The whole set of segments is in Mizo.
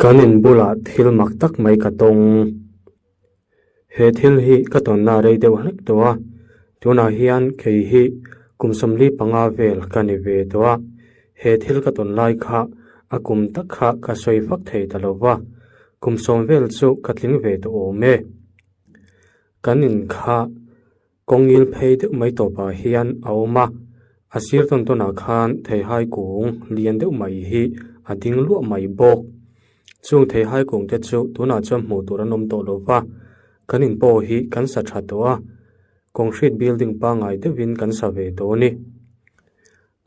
Kan in bulah thil mak tak mai ka tawng. He thil hi ka tawnna rei deuh hlek tawh a, tunah hian kei hi kum 45 vel ka ni ve tawh a, he thil ka tawn lai kha a kum tak kha ka sawi fak thei ta lo va, kum 10 vel chu ka tling ve tawh awm e. Kan in kha Kawngil phei deuh mai tawpah hian a awm a, a sir tawn tawnah khan theihai kung lian deuh mai hi a ding luah mai bawk. Chung theihai kung te chu tunah chuan hmuh tur an awm tawh lo va, kan in pawh hi kan sa tha tawh a, concrete building pangngai deuhin kan sa ve tawh a ni.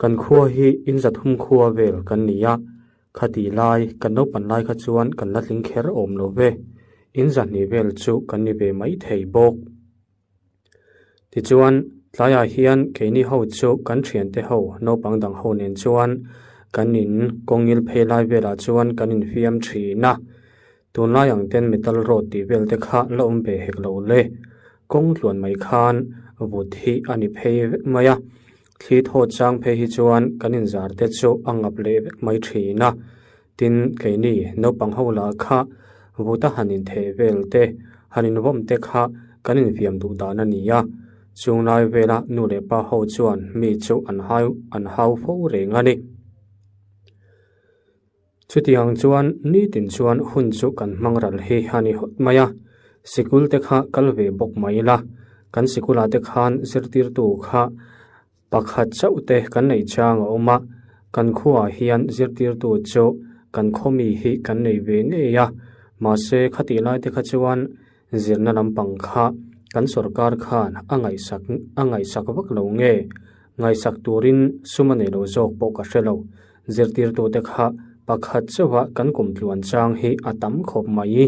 Kan khua hi in zathum khua vel kan ni a, khati lai kan naupan lai kha chuan kan la tling kher awm lo ve, in zahnih vel chu kan ni ve mai thei bawk. Tichuan, tlaiah hian keini ho chu kan thiante ho naupang dang ho nen chuan kan in kawngil phei lai velah chuan kan infiam thin a. Tunlai ang ten metal road tih vel te kha la awm ve hek lo le. Kawng tluan mai khan vut hi a ni phei vek mai a. Thli thaw chang phei hi chuan kan inzar te chu a ngap leh vek mai thin a. Tin, keini naupang ho lah kha vuta han intheh vel te, han invawm te kha kan infiam duh dan a ni a. Chung lai vela nu leh pa ho chuan mi chu an hau an hau fo reng a ni. Chutiang chuan nitin chuan hun chu kan hmang ral hi a ni hawt mai a. Sikul te kha kal ve bawk mai ila, kan sikulah te khan zirtirtu kha Pakhat chauh te kan neih chang a awm a, kan khuaah hian zirtirtu chu kan khawmi hi kan nei ve ngei a, mahse khatih lai te kha chuan zirna lampang kha kan sorkar khan a ngaihsak a ngaihsak vak lo nge, ngaihsak turin sum a nei lo zawk pawh ka hre lo, zirtirtu te kha pakhat chauha kan kum tluan chang hi a tam khawp mai.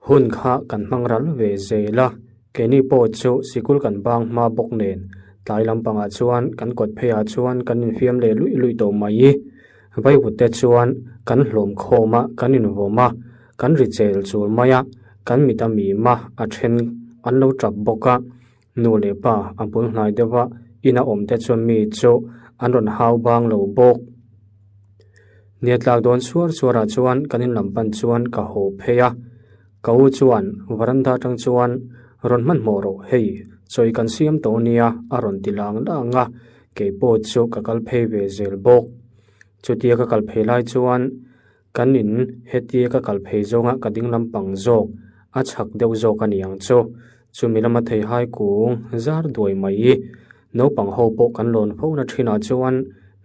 Hun kha kan hmang ral ve zel a, keini pawh chu sikul kan bang hma bawk nen tlai lampangah chuan kan kawt pheiah chuan kan infiam leh luih luih tawh mai. Vaivut te chuan kan hlawm khawm a, kan invawm a, kan ri chel chul mai a, kan mit a mim a, a then an lo tap bawk a. Nu leh pa a bul hnai deuh a, ina awm te chuan mi chu an rawn hau bang lo bawk. Nia tlak dawn suar suarah chuan kan in lam pan chuan ka haw phei a, ka u chuan varanda atang chuan rawn hmanhmawh rawh hei chawi kan siam tawh nia a rawn ti lang lang a, kei pawh chu ka kal phei ve zel bawk. Chutia ka kal phei lai chuan kan in hetia ka kal phei zawnga ka ding lampang zawk a chhak deuh zawk a ni ang chu, chumi lama theihai kung zar duai mai. Naupang ho pawh kan lawn fo na thinah chuan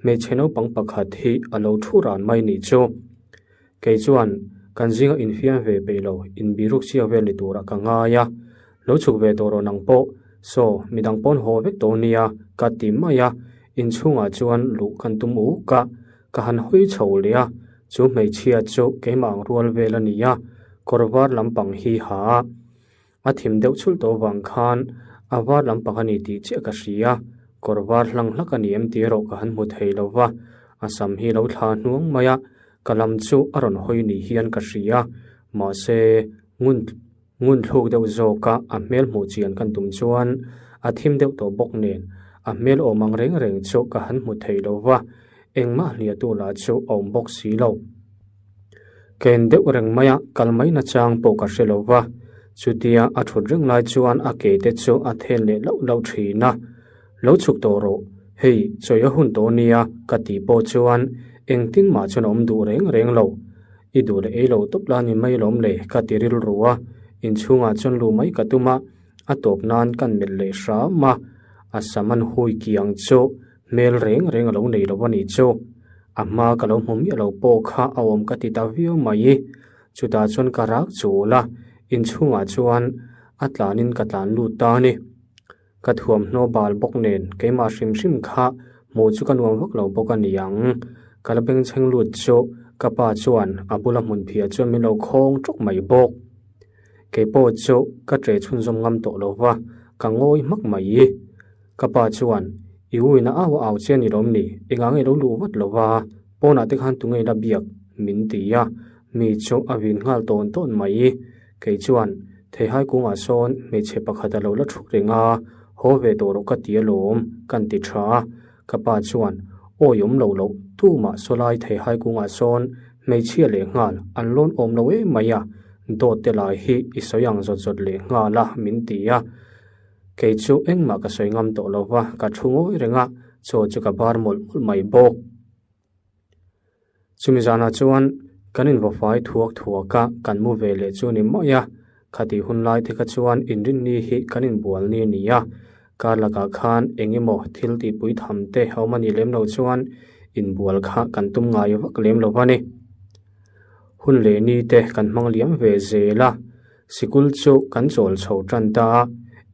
hmeichhe naupang pakhat hi a lo thu ran mai nih chu. Kei chuan kan zinga infiam ve peih lo inbiruk chiak vel ni turah ka ngai a, lo chhuk ve tawh rawh nang pawh, saw midang pawn haw vek tawh nia ka ti mai a, inchhungah chuan luh kan tum uk a, ka han hawi chho leh a, chu hmeichhia chu keimah ang rual vel a ni a, kawr var lampang hi ha a. A thim deuh chhulh tawh vang khan a var lampang a ni tih chiah ka hria. Kawr var hlang hlak a ni em tih erawh ka han hmu thei lo va, a sam hi lo thla hnuang mai a, ka lam chu a rawn hawi ni hian ka hria. Mahse, ngun ngun thluk deuh zawka a hmel hmuh chian kan tum chuan a thim deuh tawh bawk nen a hmel awm ang reng reng chu ka han hmu thei lo va, engmah hliahtu lah chu a awm bawk si lo. Ken deuh reng mai a, kal mai nachang pawh ka hre lo va. Chutia a thut reng lai chuan a ke te chu a then leh lauh lauh thin a. Lo chhuk tawh rawh, hei chawi a hun tawh nia ka tih pawh chuan engtin mah chuan a awm duh reng reng lo. I duh leh ei lo tawp la ni mai lawm le ka ti rilru a, inchhungah chuan luh mai ka tum a, a tawp nan kan melh leh hram a, a sam an hui kiang chu Hmel reng reng a lo nei lo a nih chu. A hma ka lo hmu miah lo pawh kha a awm ka ti ta viau mai. Chutah chuan ka rak chul a, inchhungah chuan a tlanin ka tlan lut ta a ni. Ka thuamhnaw bal bawk nen keimah hrim hrim kha hmuh chu ka nuam vak lo bawk a ni ang. Ka la bengchheng lut chu ka pa chuan a bula hmun phiah chuan min lo khawng tawk mai bawk. Kei pawh chu ka ṭe chhunzawm ngam tawh lo va, ka ngawi hmak mai. Ka pa chuan, I u ina au au che a ni lawm ni? Engah nge lo luh vat lo va? Pawnah te khan tunge la biak? min ti a, mi chu a vin nghal tawn tawn mai. Kei chuan, Theihai kungah sawn hmeichhe pakhat a lo la thuk reng a, haw ve tawh rawh ka ti alawm, kan ti tha a. Ka pa chuan, Awi awm lo loh, tumah sawlai theihai kungah sawn Hmeichhia leh nghal an lawn awm lo em mai a, dawt te lai hi i sawi ang zawt zawt leh nghal a min ti a. Kei chu engmah ka sawi ngam tawh lo va, ka thu ngawi reng a, chaw chu ka bar mawlh mawlh mai bawk. Chumi zanah chuan kan invawfai thuak thuak a, kan mu ve leh chu ni mai a. Khatih hun lai te kha chuan inrinni hi kan inbual ni a ni a, kar lakah khan eng emaw thil tihpui tham te a awm a nih lem loh chuan inbual kha kan tum ngai vak lem lo va ni. Hun leh ni te kan hmang liam ve zel a, sikul chu kan chawl chho tan ta a,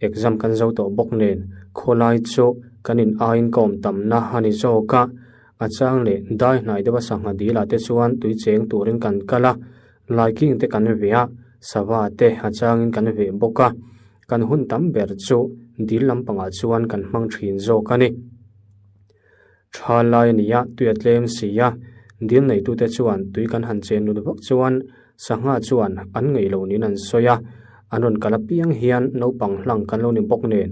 exam kan zo tawh bawk nen khawlai chu kan in aiin ka awm tamna a ni zawk a, A chang leh dai hnai deuha sangha dilah te chuan tui cheng turin kan kal a, laiking te kan veh a, sava te a changin kan veh bawk a, kan hun tam ber chu dil lampangah chuan kan hmang thin zawk a ni. Tha lai a ni a, tui a tlem si a, dil neitute chuan tui kan han chen lut vak chuan sangha chuan an ngeih loh niin an sawi a, an rawn kal apiang hian naupang hlang kan lo ni bawk nen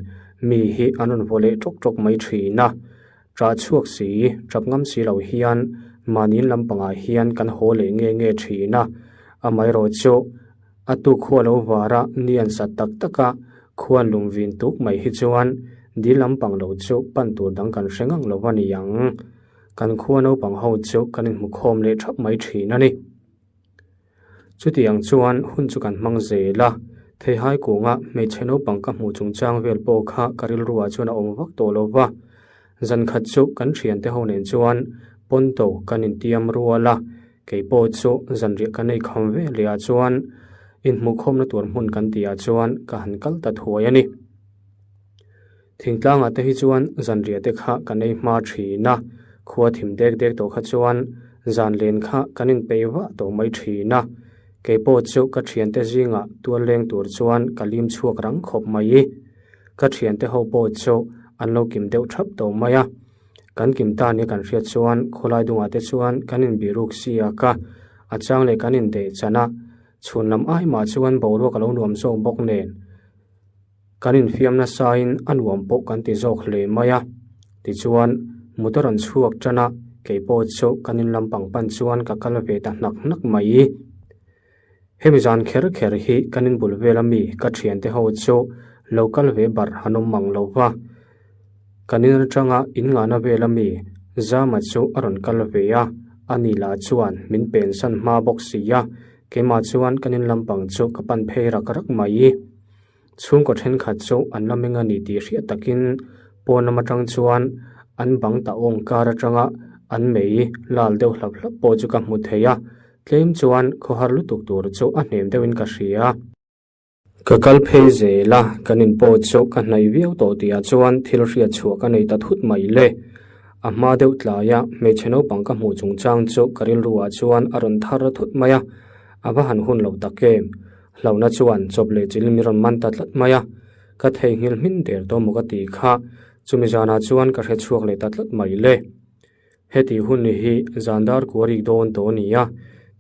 mi hi an rawn vaw leh tawk tawk mai thin a. Ṭah chhuak si, ṭap ngam si lo hian mahniin lampangah hian kan haw leh nge nge ṭhin a. Amaherawh chu a tuk khua lo vara ni an sat tak tak a, khuan lung vin tuk mai hi chuan dil lampang lo chu pan tur dang kan hre ngang lo a ni ang. Kan khua naupang ho chu kan inhmukhawm leh ṭhap mai ṭhin a ni. Chutiang chuan hun chu kan hmang zel a, theihai kunga hmeichhe naupang ka hmuh chungchang vel pawh kha ka rilruah chuan a awm vak tawh lo va. Zan khat chu kan thiante ho nen chuan Ponto kan intiam rual a, kei pawh chu zanriah ka nei kham ve leh ah chuan inhmuhkhawmna tur hmun kan tihah chuan ka han kal ta thuai a ni. Thingtlangah te hi chuan zanriah te kha kan ei hma thin a, khua thim dek dek tawh kha chuan zan len kha kan inpeih vah tawh mai thin a. Kei pawh chu ka thiante zingah tual leng tur chuan ka lim chhuak rang khawp mai. Ka thiante ho pawh chu an lo kim deuh thap tawh mai a. Kan kim ta nia kan hriat chuan khawlai dungah te chuan kan inbiruk siak a, a chang leh kan indeih chan a, chhun lam ai mah chuan boruak a lo nuam zawk bawk nen. Kan infiam nasain a nuam pawh kan ti zawk hle mai a, tichuan motor an chhuak tan a, kei pawh chu kan in lampang pan chuan ka kal ve ta hnak hnak mai. Hemi zan kher kher hi kan in bul vel ami ka thiante ho chu lo kal ve bar an awm mang lo va, kan in atanga in ngahna vel ami Zama chu a rawn kal ve a, ani lah chuan min pensan hma bawk si a, keimah chuan kan in lampang chu ka pan phei rak rak mai. Chhungkaw thenkhat chu an la meng a ni tih hriat takin pawn lam atang chuan an bang ta awng kar atanga an mei lal deuh hlap hlap pawh chu ka hmu thei a, tlem chuan khawhar lutuk tur chu a hnem deuhin ka hria. Ka kal phei zel a, kan in pawh chu ka hnaih viau tawh tihah chuan thil hriat chhuah ka nei ta thut mai le. A hma deuh tlaia hmeichhe naupang ka hmuh chungchang chu ka rilruah chuan a rawn thar thut mai a, a va han hun lo tak em. Hlauhna chuan chawp leh chil mi rawn man ta tlat mai a, ka theihnghilh hmin der tawh maw ka tih kha, chumi zanah chuan ka hre chhuak leh ta tlat mai le. Heti hun hi zan dar kua rik dawn tawh a ni a,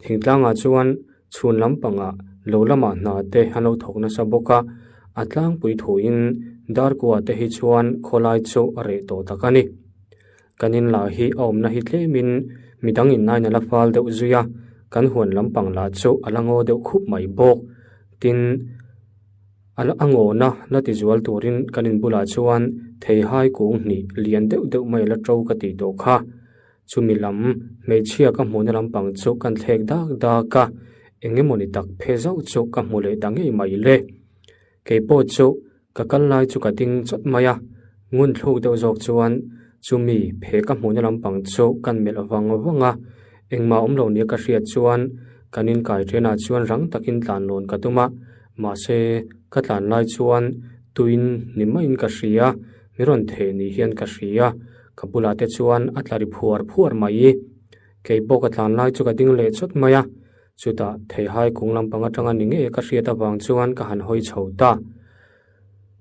thingtlangah chuan chhun lampangah lo lamah hna te an lo thawk nasa bawk a, a tlangpui thuin dar kua te hi chuan khawlai chu a reh tawh tak a ni. Kan in lah hi a awmna hi tlemin midang in nain a la fal deuh zui a, kan huan lampang lah chu a la ngaw deuh khup mai bawk. Tin, a la a ngawna la ti zual turin kan in bulah chuan theihai kung hnih lian deuh deuh mai a la to ka tih tawh kha. Chumi lam hmeichhia ka hmuhna lampang chu kan thlek dak dak a, eng emawni tak phe zauh chu ka hmu leh ta ngei mai le. Kei pawh chu Ka kal lai chu ka ding chawt mai a, ngun thluk deuh zawk chuan chumi phe ka hmuhna lampang chu kan melh vang vang a, engmah awm lo nia ka hriat chuan kan inkai ṭenah chuan rang takin tlan lawn ka tum a, mahse ka tlan lai chuan tuin ni maiin ka hria, mi rawn theh ni hian ka hria, ka bulah te chuan a tla ri phuar phuar mai. Kei pawh ka tlan lai chu ka ding leh chawt mai a. Chutah theihai kung lampang atanga ni ngei ka hriat avang chuan ka han hawi chho ta.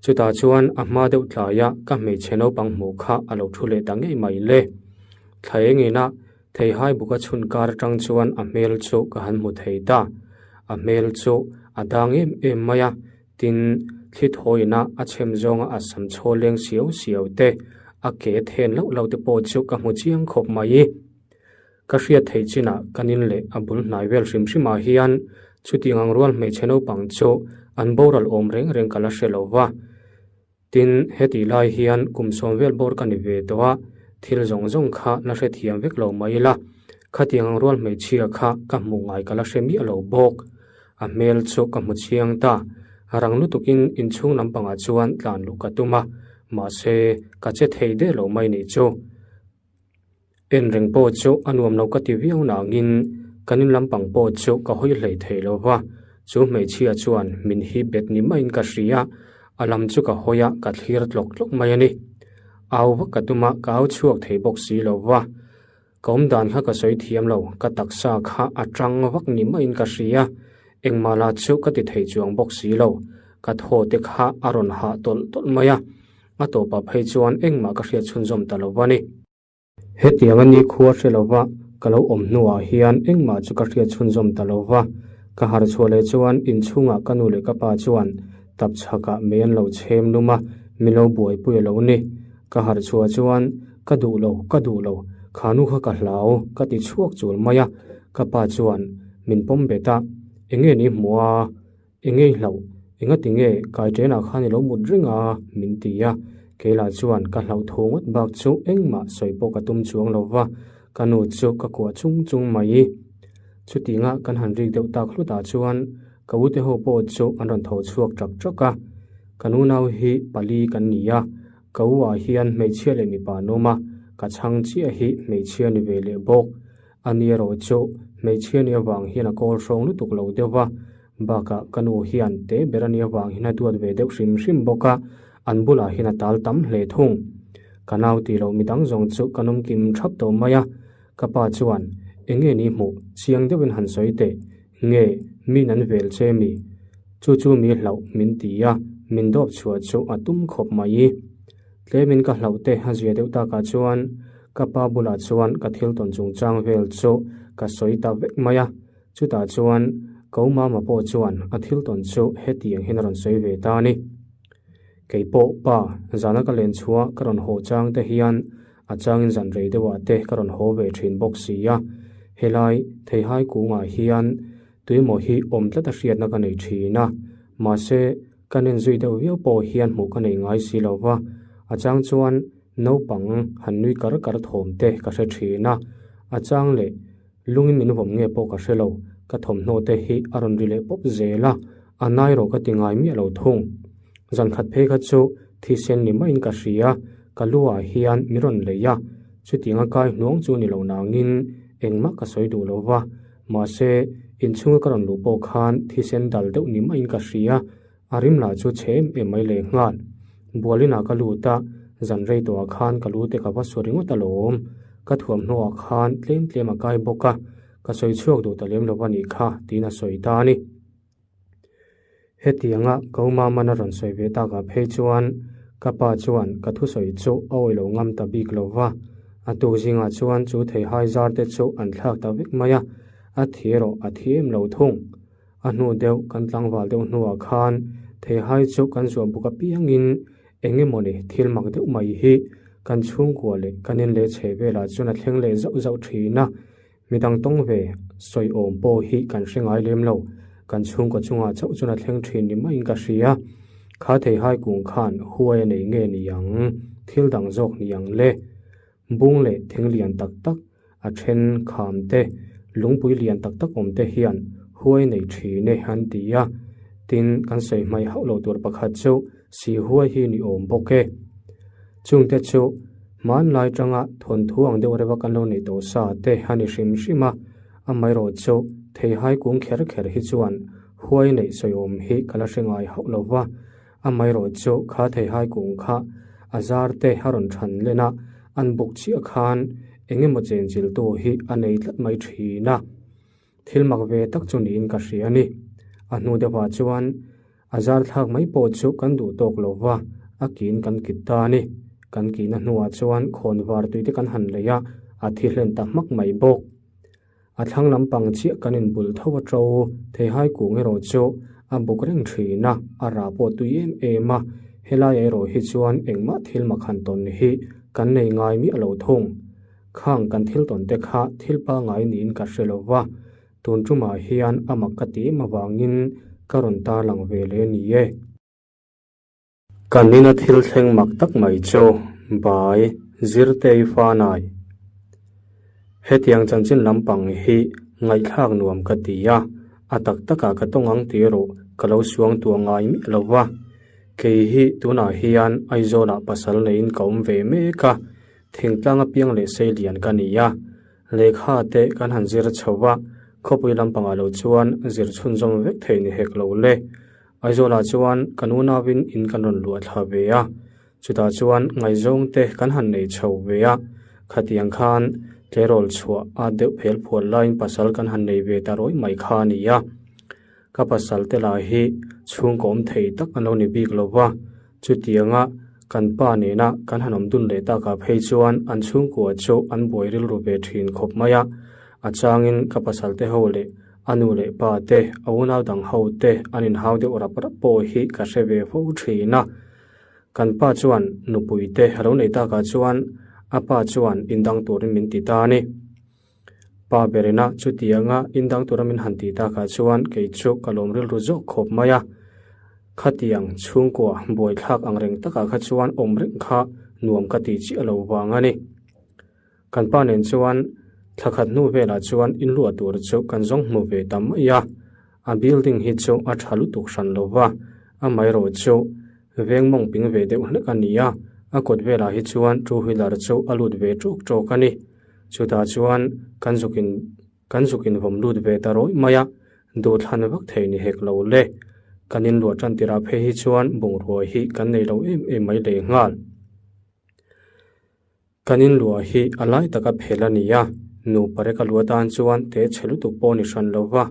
Chutah chuan a hma deuh tlaia ka hmeichhe naupang hmuh kha a lo thu leh ta ngei mai le. Thla engina theihai buka chhun kar atang chuan a hmel chu ka han hmu thei ta. A hmel chu a dang em em mai a, tin thli thawina a chhem zawnga a sam chhaw leng siau siau te, a ke then lauh lauh te pawh chu ka hmu chiang khawp mai. Ka hriat theih chinah kan in leh a bul hnai vel hrim hrimah hian chutiang ang rual hmeichhe naupang chu an boral awm reng reng ka la hre lo va. Tin, hetih lai hian kum sawm vel bawr ka ni ve tawh a, thil zawng zawng kha la hrethiam vek lo mai ila, khatiang ang rual hmeichhia kha ka hmuh ngai ka la hre miah lo bawk. A hmel chu ka hmu chiang ta. Rang lutukin inchhung lampangah chuan tlan luh ka tum a, mahse ka che thei der lo mai nih chu. En reng pawh chu a nuam lo ka ti viau nangin kan in lampang pawh chu ka hawi hlei thei lo va, chu hmeichhia chuan min hi bet ni maiin ka hria, a lam chu ka hawi a, ka thlir tlawk tlawk mai a ni. Au vak ka tum a, ka au chhuak thei bawk si lo va, ka awm dan kha ka sawi thiam lo, ka taksa kha a tang vak ni maiin ka hria, engmah lah chu ka ti thei chuang bawk si lo, ka thaw te kha a rawn hah tawlh tawlh mai a. A tawpah phei chuan engmah ka hriat chhunzawm ta lo va ni. Hetiang a ni khua hre lova ka lo awm hnuah hian engmah chu ka hriat chhunzawm ta lo va. Ka harh chhuah leh chuan inchhungah ka nu leh ka pa chuan tap chhakah mei an lo chhem lum a, min lo buaipui a lo ni. Ka harh chhuah chuan ka duh lo, ka duh lo, kha nu kha ka hlau, ka ti chhuak chul mai a. Ka pa chuan min pawm bet a, Enge ni hmuh a? Enge i hlauh? Engati nge kai ṭenah khan i lo mut reng a? min ti a. Keilah chuan ka hlauh thu ngawt bak chu engmah sawi pawh ka tum chuang lo va, ka nu chu ka kuah chung chung mai. Chutinga kan han rik deuh tak hlutah chuan ka ute ho pawh chu an rawn tho chhuak ṭak ṭak a. Ka nunau hi pali kan ni a, ka u ah hian hmeichhia leh mipa an awm a, ka chhang chiah hi hmeichhia ni ve leh bawk. A ni erawh chu hmeichhia ni avang hian a kawl hrawng lutuk lo deuh va, bakah ka nu hian te ber a nih avang hian a duat ve deuh hrim hrim bawk a, an bulah hian a tal tam hle thung. Ka nau tih loh midang zawng chu ka nawm kim thap tawh mai a, ka pa chuan eng nge ni hmuh chiang deuhin han sawi teh, nge min an vel che mi? Chu chu mi hlauh min ti a, min dawp chhuah chu a tum khawp mai. Tlemin ka hlauh te a zia deuh takah chuan ka pa bulah chuan ka thil tawn chungchang vel chu ka sawi ta vek mai a, chutah chuan ko mama pawh chuan a thil tawn chu hetiang hian a rawn sawi ve ta a ni. Kei pawh pa zana ka len chhuah ka rawn haw chang te hian a changin zan rei deuhah te ka rawn haw ve thin bawk si a, helai theihai kungah hian tuimaw hi awm tlat a hriatna ka nei thin a, mahse Ka nen zui deuh viau pawh hian hmuh ka nei ngai si lo va, a chang chuan naupang han nui kar kar thawm te ka hre thin a, a chang leh lungin min vawm nge pawh ka hre lo, ka thawmhnaw te hi a rawn ri leh pawp zel a, a nai rawh ka ti ngai miah lo thung. Zan khat phei kha chu thisen ni maiin ka hria, ka lu ah hian min rawn lei a, chutiang a kai hnuang chu ni lo nangin engmah ka sawi duh lo va, Mahse, inchhunga ka rawn luh pawh khan thisen dal deuh ni maiin ka hria, a rim lah chu chhe em em mai leh nghal. Bualinah ka lut a, zan rei tawhah khan ka lu te ka va su ringawt alawm. Ka thuamhnawhah khan tlem tlem a kai bawk a, ka sawi chhuak duh ta lem lo a nih kha, tiin a sawi ta a ni. Hetianga Kauma mana rawn sawi ve takah phei chuan ka pa chuan ka thusawi chu a awih lo ngam ta bik lo va, a tuk zingah chuan chu theihai zar te chu an thlak ta vek mai a, a thi erawh a thi em lo thung. A hnu deuh kan tlangval deuh hnuah khan theihai chu kan zuah buk apiangin eng emawni thil mak deuh mai hi kan chhungkua leh kan in leh chhe velah chuan a thleng leh zauh zauh thin a. Midang tawng ve sawi awm pawh hi kan hre ngai lem lo, kan chhungkaw chungah chauh chuan a thleng thin ni maiin ka hria. Kha theihai kung khan huai a nei nge ni ang, thil dang zawk ni ang le. Bung leh thing lian tak tak, a then kham te, lungpui lian tak tak awm te hian huai nei thin e an ti a. Tin, kan sawi hmaih hauh lo tur pakhat chu si huai hi ni awm bawk e. Chungte chu hmanlai tanga thawnthu ang deuh reuha kan lo neih tawh sa te a ni hrim hrim a, amaherawh chu theihai kung kher kher hi chuan huai neih sawiawm hi ka la hre ngai hauh lo va, amaherawh chu kha theihai kung kha a zar te a rawn than len a, an buk chiah khan eng emaw chenchiltu hi a nei tlat mai thin a. Thil mak ve tak chu niin ka hria a ni. A hnu deuhah chuan a zar thlak mai pawh chu kan duh tawk lo va, a kin kan kit ta a ni. Kan kihna hnuah chuan khawn var tui te kan han lei a, a thi hlen ta hmak mai bawk. A thlang lampang chiah kan inbul tho a to, theihai kung erawh chu a buk reng thin a, a rah pawh tui em em a. Helaiah erawh hi chuan engmah thil mak han tawn hi kan nei ngai miah lo thung. Khang kan thil tawn te kha thil pangngai niin ka hre lo va, tun tumah hian a mak ka ti em avangin ka rawn tarlang ve leh a ni e. Kan ina thil thleng mak tak mai chu Bai Zirtei Fanai. Hetiang chanchin lampang hi ngaihthlak nuam ka ti a, a tak takah ka tawng ang tih erawh ka lo suang tuah ngai miah lo va. Kei hi tunah hian Aizawlah pasal neiin ka awm ve mek a, thingtlang apiang leh seilian ka ni a. Lehkha te kan han zir chho va, khawpui lampangah lo chuan zir chhunzawm vek thei ni hek lo le. Aizawlah chuan kan unauin in kan rawn luah thla ve a, chutah chuan ngaihzawng te kan han nei chho ve a, khatiang khan tleirawl chhuah a deuh phel phual laiin pasal kan han nei ve ta rawih mai kha a ni a. Ka pasal te lah hi chhungkaw awm thei tak an lo ni bik lo va, chutianga kan pa nena kan han awm dun leh takah phei chuan an chhungkua chu an buai rilru ve thin khawp mai a, a changin ka pasal te ho leh A nu leh pa te, a unau dang ho te an inhau deuh rap rap pawh hi ka hre ve fo thin a. Kan pa chuan nupui te a lo nei takah chuan a pa chuan indang turin min ti ta a ni. Pa berina chutianga indang tura min han ti takah chuan kei chu ka lawm rilru zawk khawp mai a. Khatiang chhungkua buaithlak ang reng takah kha chuan awm reng kha nuam ka ti chiah lo vang a ni. Kan pa nen chuan thla khat hnu velah chuan in luah tur chu kan zawng hmu ve ta mai a, a building hi chu a tha lutuk hran lo va, amaherawh chu veng mawng ping ve deuh hlek a ni a, a kawt velah hi chuan two wheeler chu a lut ve tawk tawk a ni. Chutah chuan kan zuk in kan zuk in vawm lut ve ta rawih mai a, duhthlan vak thei ni hek lo le. Kan in luah tan tirah phei hi chuan bungrua hi kan nei lo em em mai lehnghal. Kan in luah hi a lai taka phel a ni a, nupa reka luah tan chuan te chhe lutuk pawh ni hran lo va,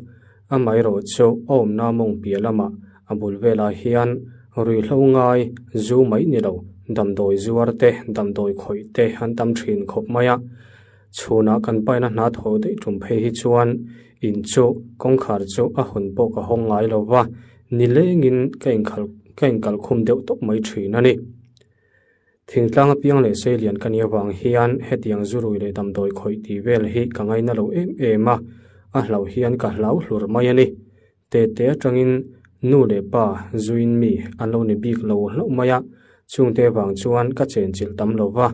amaherawh chu a awmna mawng piah lamah a bul velah hian ruihhlo ngai zu mai ni lo, damdawi zuar te, damdawi khawih te an tam thin khawp mai a. Chhunah kan paina hna thawh daih tum phei hi chuan in chu kawngkhar chu a hawn pawh ka hawng ngai lo va, nilengin ka inkhalh ka inkalkhum deuh tawp mai thin a ni. Thingtlang apiang leh seilian ka nih avang hian hetiang zurui leh damdawi khawih tih vel hi ka ngaina lo em em a, a hlauh hian ka hlau hlur mai a ni. Tete atangin nu leh pa zuin mi an lo ni bik lo hlauh mai a, chungte vang chuan ka chenchilh tam lo va,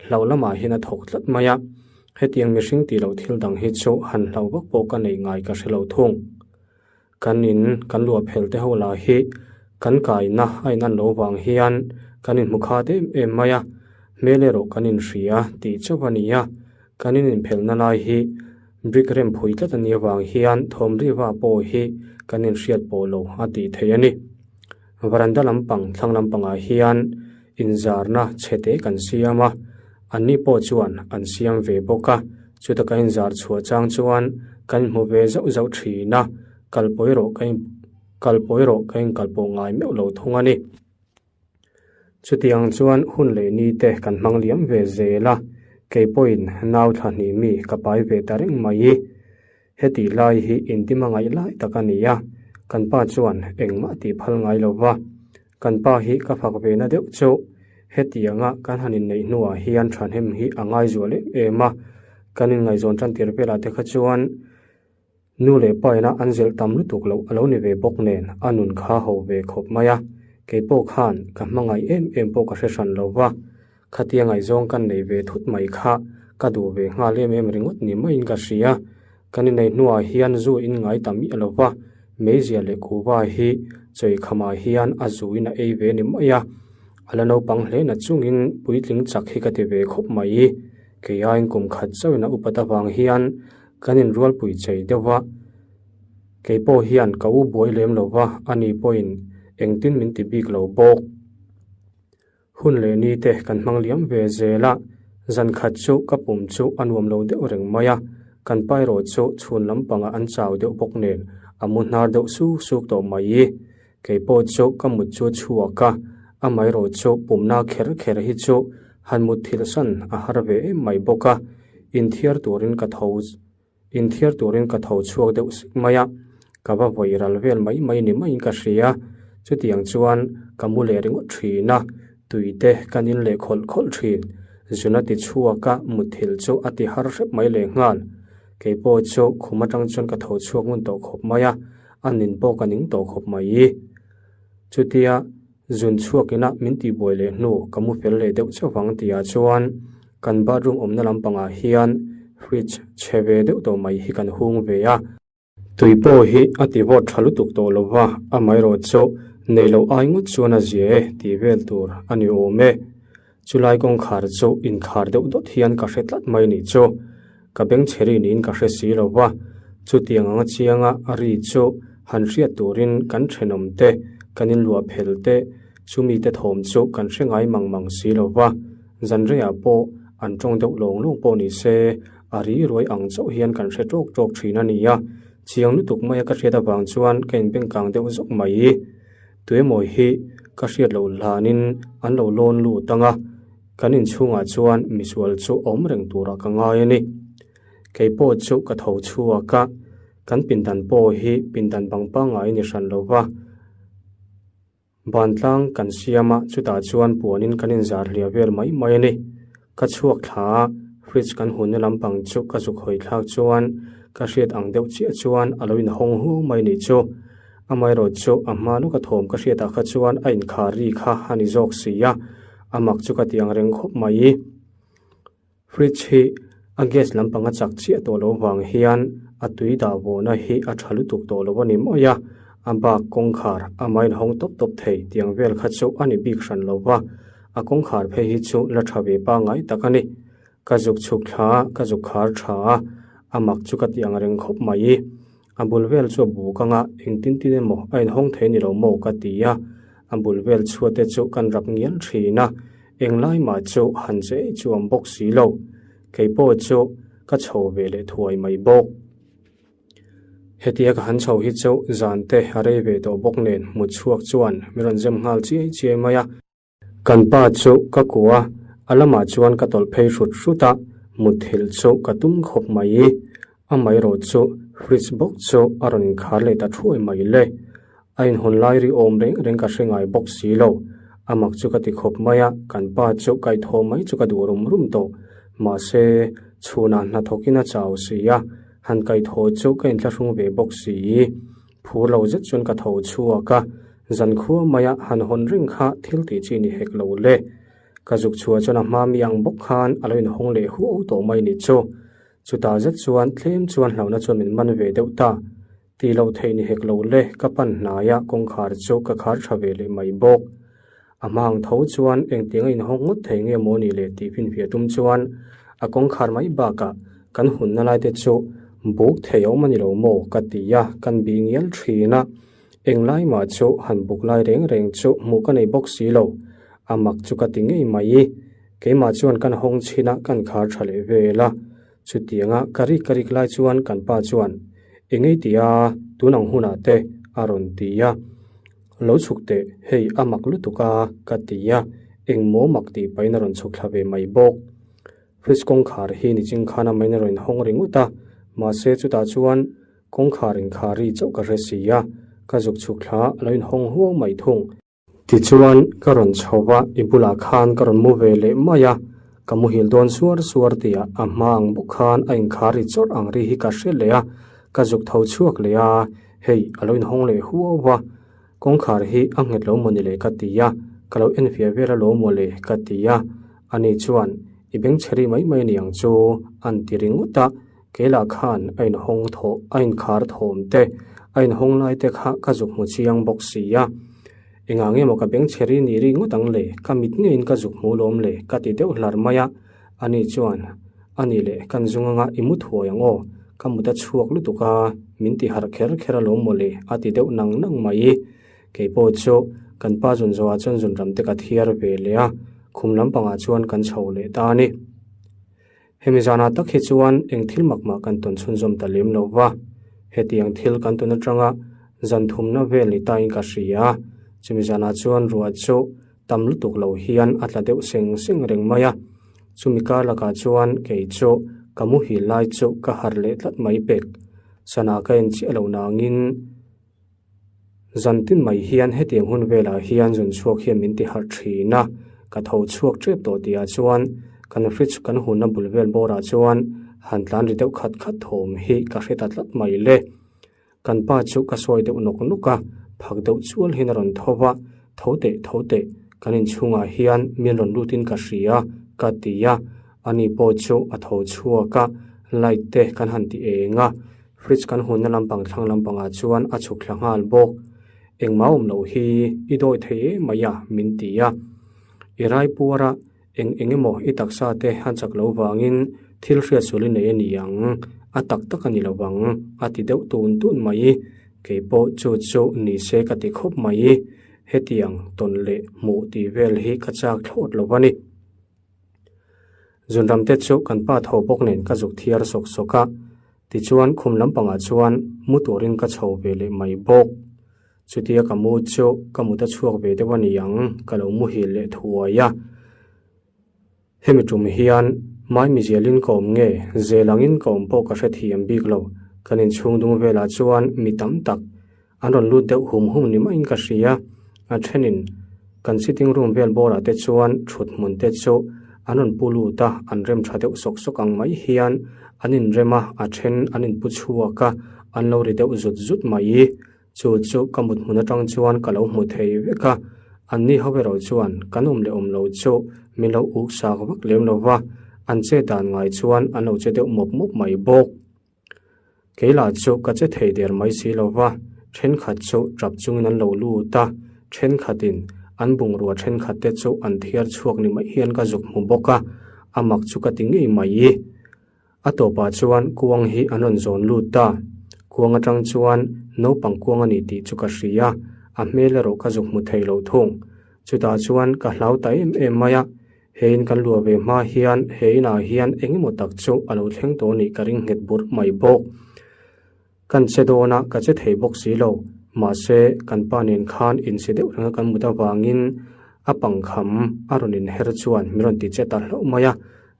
hlauh lamah hian a thawk tlat mai a. Hetiang mihring tih loh thil dang hi chu han hlauh vak pawh ka neih ngai ka hre lo thung. Kan in kan luah phel te ho lah hi kan kaina a in an lo vang hian kan inhmu khat em em mai a, hmel erawh kan inhria tih chauh a ni a, kan in inphelna lai hi brick rem phui tlat a nih avang hian thawm riva pawh hi kan inhriat pawh lo a tih theih a ni. Varanda lampang thlang lampangah hian inzarna chhete kan siam a, anni pawh chuan an siam ve bawk a, chuta kan inzar chhuah chang chuan kan inhmu ve zauh zauh thin a, kal pawi rawh ka in kal pawi rawh ka inkal pawh ngai meuh lo thung a ni. Chutiang chuan hun leh ni te kan hmang liam ve zel a, kei pawhin nau thla hnih mi ka pai ve ta reng mai. Hetih lai hi intima ngaih lai tak a ni a, kan pa chuan engmah tih phal ngai lo va. Kan pa hi ka fak ve na deuh chu hetianga kan han inneih hnuah hian thahnem hi a ngai zual em em a, kan inngaihzawn tan tir velah te kha chuan nu leh pa ina an zilh tam lutuk loh a lo ni ve bawk nen a nun kha ho ve khawp mai a, keipawh khan ka hmangaih em em pawh ka hre hran lo va. Khatia ngaihzawng kan nei ve thut mai kha ka duh ve nghal em em ringawt ni maiin ka hria. Kan inei hnuah hian zu in ngai ta miah lo va, meizia leh kuva hi chawikhamah hian a zuin a ei ve ni mai a. A la naupang hle na chungin puitling chak hi ka ti ve khawp mai. Kei aiin kum khat chauhin a upat avang hian kan inrualpui chei deuh va. Kei pawh hian ka u buai lem lo va, ani pawhin engtin min ti bik lo bawk. Hun leh ni te kan hmang liam ve zel a, zan khat chu ka pum chu a nuam lo deuh reng mai a, kan pa erawh chu chhun lampangah an chau deuh bawk nen a mu hnar deuh suk suk tawh mai. Kei pawh chu ka mut chu chhuak a, amaherawh chu pumna kher kher hi chu han mut thilh san a har ve em mai bawk a, inthiar turin ka tho Inthiar turin ka tho chhuak deuh sek mai a, ka va vawi ral vel mai mai ni maiin ka hria. Chutiang chuan ka mu leh ringawt thin a, tui te kan in leh khawlh khawlh thin. Zun a ti chhuak a, muthilh chu a ti har hrep mai lehnghal. Kei pawh chu khum atang chuan ka tho chhuak ngun tawh khawp mai a, a nin pawh ka ning tawh khawp mai. Chutia zun chhuak ina min tihbuai leh hnu ka mu fel leh deuh chauh vang tihah chuan kan bathroom awmna lampangah hian fridge chhe ve deuh tawh mai hi kan hung ve a. Tui pawh hi a ti vawt tha lutuk tawh lo va, amaherawh chu nei loh ai ngawt chuan a zia e tih vel tur a ni awm e. Chulai kawngkhar chu inkhar deuh dawt hian ka hre tlat mai nih chu. Ka bengchhe ri niin ka hre si lo va, chutiang anga chianga a ri chu han hriat turin kan thenawm te, kan inluah phel te, chumi te thawm chu kan hre ngai mang mang si lo va, zanreiah pawh an tawng deuh lawng lawng pawh ni se, A ri ruai ang chauh hian kan hre tawk tawk thin a ni a, chiang lutuk maia ka hriat avang chuan ka inbengkang deuh zawk mai. Tuemaw hi ka hriat loh hlanin an lo lawn lut ang a, kan inchhungah chuan misual chu awm reng turah ka ngai a ni. Kei pawh chu ka tho chhuak a, kan pindan pawh hi pindan bang pangngai ni hran lo va. Bantlang kan siam a, chutah chuan puanin kan inzar hliah vel mai mai a ni. Ka chhuak thla a, fridge kan hunna lampang chu ka zuk hawi thlak chuan ka hriat ang deuh chiah chuan a lo inhawng huau mai nih chu. Amaherawh chu a hma lawka thawm ka hriatah kha chuan a inkhar ri kha a ni zawk si a, a mak chu ka ti ang reng khawp mai. Fridge hi a gas lampang a chak chiah tawh loh vang hian a tui dah vawhna hi a tha lutuk tawh lo a ni mawi a, a bak kawngkhar amah inhawng tawp tawp thei tiang vel kha chu a ni bik hran lo va, a kawngkhar phei hi chu la tha ve pangngai tak a ni. Ka zuk chhuk thla a, ka zuk khar tha a, a mak chu ka ti ang reng khawp mai. A bul vel chu a buk anga engtin tin emaw a inhawng thei ni lo maw ka ti a, a bul vel chhuat te chu kan rap ngial thin a, Englai mah chu han che ei chu awm bawk si lo. Kei pawh chu ka chho ve leh thuai mai bawk. Hetia ka han chho hi chu zan te a rei ve tawh bawk nen hmu chhuak chuan min rawn zem nghal chiai chiai mai a. Kan pa chu ka kuah a, a lamah chuan ka tawlh phei hrut hrut a, mutthilh chu ka tum khawp mai. Amaherawh chu fridge bawk chu a rawn inkhar leh ta thuai mai le. A inhawn lai ri awm reng reng ka hre ngai bawk si lo. A mak chu ka ti khawp mai a, kan pa chu kaihthawh mai chu ka duh rum rum tawh. Mahse, chhunah hnathawkin a chau si a, han kaihthawh chu ka inthlahrung ve bawk si. Phur lo zet chuan ka tho chhuak a, zankhua maia han hawn reng kha thil tih chi ni hek lo le. Ka zuk chhuah chuan a hma mi ang bawk khan a lo inhawng leh huau tawh mai ni chu. Chutah zet chuan tlem chuan hlauhna chuan min man ve deuh ta. Tih loh theih ni hek lo le, ka pan hnai a, kawngkhar chu ka khar tha ve leh mai bawk. A hma ang tho chuan engtiang a inhawng ngawt thei nge maw ni le tih finfiah tum chuan a kawngkhar mai bakah kan hunna lai te chu buk thei a awm a ni lo maw ka ti a, kan bih ngial thin a. Englai mah chu han buk lai reng reng chu hmuh ka nei bawk si lo, a mak chu ka ti ngei mai. Keimah chuan kan hawng chhin a, kan khar tha leh vel a. Chutianga ka rik ka rik lai chuan kan pa chuan, Engei ti a, tun ang hunah te a rawn ti a. Lo chhuk teh, hei a mak lutuk a, ka ti a. Engmaw mak tih pahin a rawn chhuk thla ve mai bawk. Fridge kawngkhar hi niching khan a main a rawn inhawng ringawt a, mahse chutah chuan kawngkhar inkhar ri chauh ka hre si a, ka zuk chhuk thla a lo inhawng huau mai thung. Tichuan, ka rawn chho va, i bulah khan ka rawn mu ve leh mai a, ka muhil dawn suar suar tihah a hma ang bawk khan a inkhar ri chawrh ang ri hi ka hre leh a, ka zuk tho chhuak leh a, hei a lo inhawng leh huau va, kawngkhar hi a nghet lo maw ni le ka ti a, ka lo enfiah vel alawm maw le ka ti a, ani chuan i bengchhe ri mai mai aniang chu an ti ringawt a, keilah khan a inhawng thawh a inkhar thawm te a inhawng lai te kha ka zuk hmu chiang bawk si a, engah nge maw ka bengchhe ri ni ri ngawt ang le, ka mit ngeiin ka zuk hmu lawm le ka ti deuh hlar mai a, ani chuan ani leh kan zung anga i mu thuai ang aw, ka mut a chhuak lutuk a, min ti harh kher kher alawm maw le a ti deuh nang nang mai. Kei pawh chu kan pa zun zawhah chuan zunram te ka thiar ve leh a, khum lampangah chuan kan chho leh ta a ni. Hemi zanah tak hi chuan eng thil mak mah kan tawn chhunzawm ta lem lo va, hetiang thil kan tawn atanga zan thumna vel ni tain ka hria a, chumi zanah chuan ruah chu tam lutuk lo hian a tla deuh seng seng reng mai a, chumi kar lakah chuan kei chu ka muhil lai chu ka harh leh tlat mai pek, sana ka en chiah lo nangin. Zan tin mai hian hetiang hun velah hian zun chhuak hian min ti harh thin a, ka tho chhuak tep tawh tihah chuan Kan fridge kan hunna bul vel bawrah chuan han tlan ri deuh khat khat thawm hi ka hre ta tlat mai le. Kan pa chu ka sawi deuh nawk nawk a, phak deuh chual hian a rawn tho va, Tho teh, tho teh, kan inchhungah hian min rawn lutin ka hria, ka ti a. Ani pawh chu a tho chhuak a, light te kan han ti eng a, fridge kan hunna lampang thlang lampangah chuan a chhuk thla nghal bawk. Engmah awm loh hi i dawi thei em mai a, min ti a. I raipuar a, Eng eng emaw i taksa te a chak lo vangin thil hriat sual i nei a ni ang, a tak tak a ni lo vang, a ti deuh tun tun mai. Kei pawh chu chu ni se ka ti khawp mai. Hetiang tawn leh hmuh tih vel hi ka chak thlawt lo a ni. Zunram te chu kan pa tho bawk nen ka zuk thiar sawk sawk a, tichuan khum lampangah chuan mu turin ka chho ve leh mai bawk. Chutia ka mu chu ka mut a chhuak ve deuh a ni ang, ka lo muhil leh thuai a. Hemi tum hian Maimi zialin ka awm nge, zel angin ka awm pawh ka hrethiam bik lo. Kan inchhung dung velah chuan mi tam tak an rawn lut deuh hum hum ni maiin ka hria. A thenin kan sitting room vel bawrah te chuan thut hmun te chu an rawn pu lut a, an rem tha deuh sawk sawk ang mai hian an inrem a, a then an inpu chhuak a, an lo ri deuh zut zut mai. Chu chu ka mut hmun atang chuan ka lo hmu thei vek a, anni ho erawh chuan kan awm leh awm lo chu min lo uk sak vak lem lo va, an che dan ngai chuan an lo che deuh mawp mawp mai bawk. Kei lah chu ka che thei der mai si lo va, thenkhat chu tap chungin an lo lut a, thenkhatin an bungrua thenkhat te chu an thiar chhuak ni mai hian ka zuk hmu bawk a, a mak chu ka ti ngei mai. A tawpah chuan kuang hi an rawn zawn lut ta. Kuang atang chuan naupang kuang a ni tih chu ka hria, a hmel erawh ka zuk hmu thei lo thung. Chutah chuan ka hlau ta em em mai a, he in kan luah ve hma hian he inah hian eng emaw tak chu a lo thleng tawh nih ka ring nghet burh mai bawk. Kan che dawn a, ka che thei bawk si lo. Mahse, kan pa nen khan insi deuh renga kan mut avangin a pangkham a rawn inher chuan min rawn ti che ta hlauh mai a,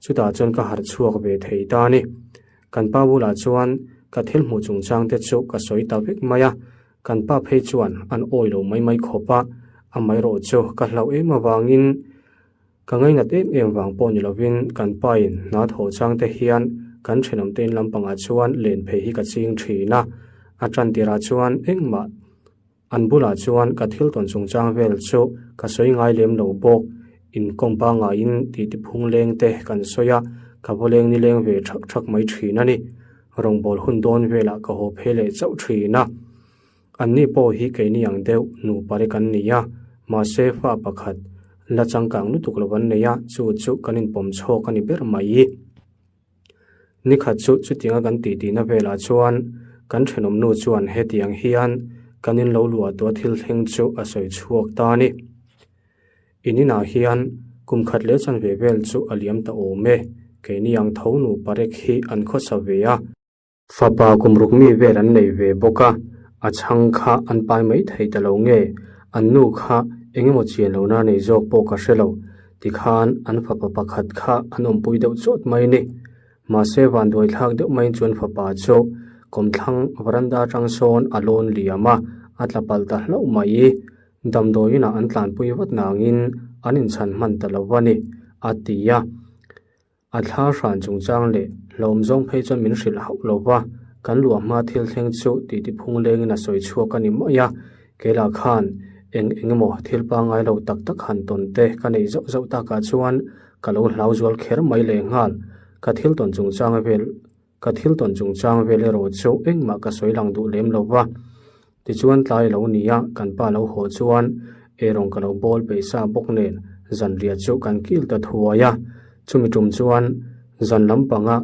chutah chuan ka harh chhuak ve thei ta a ni. Kan pa bulah chuan ka thil hmuh chungchang te chu ka sawi ta vek mai a, kan pa phei chuan an awi lo mai mai khawp a, amaherawh chu ka hlauh em avangin Ka ngainat em em vang pawh ni lovin kan pain hna thawh chang te hian kan thenawmte in lampangah chuan len phei hi ka ching thin a, a tan tirah chuan engmah an bulah chuan ka thil tawn chungchang vel chu ka sawi ngai lem lo bawk. Inkawm pangaiin titi phung leng te kan sawi a, ka vaw leng nileng ve thak thak mai thin a ni. Rawngbâwl hun dawn velah ka haw phei leh chauh thin a. Anni pawh hi keini ang deuh nupa re kan ni a, mahse fa pakhat la changkang lutuk lo an nei a, chu chu kan inpawm chhawk a ni ber mai. Nikhat chu chutianga kan titihna velah chuan kan thenawmnu chuan hetiang hian kan in lo luah tawh a thil thleng chu a sawi chhuak ta a ni. In inah hian kum khat leh chanve vel chu a liam ta awm e, keini ang tho nupa rek hi an khawsa ve a. Fapa kum ruk mi vel an nei ve bawk a, a chhang kha an pai mai thei ta lo nge, an nu kha eng emaw chian lohna nei zawk pawh ka hre lo, tikhan an fapa pakhat kha an awmpui deuh chawt mai ni. Mahse vanduai thlak deuh maiin chuan fapa chu kawmthlang varanda atang sawn a lawn liam a, a tla palh ta hlauh mai. Damdawiinah an tlanpui vat nangin an inchhan hman ta lo a ni, a ti a. A thla hran chungchang leh hlawm zawng phei chuan min hrilh hauh lo va, kan luah hma thil thleng chu titi phung lengin a sawi chhuak a ni mai a, keilah khan eng eng emaw thil pangngai lo tak tak han tawn te ka neih zauh zauh takah chuan ka lo hlau zual kher mai lehnghal. Ka thil tawn chungchang vel ka thil tawn chungchang vel erawh chu engmah ka sawi lang duh lem lo va. Tichuan tlai lo nia kan pa lo haw chuan eirawng ka lo bawl peih sa bawk nen zanriah chu kan kil ta thuai a. Chumi tum chuan zan lampanga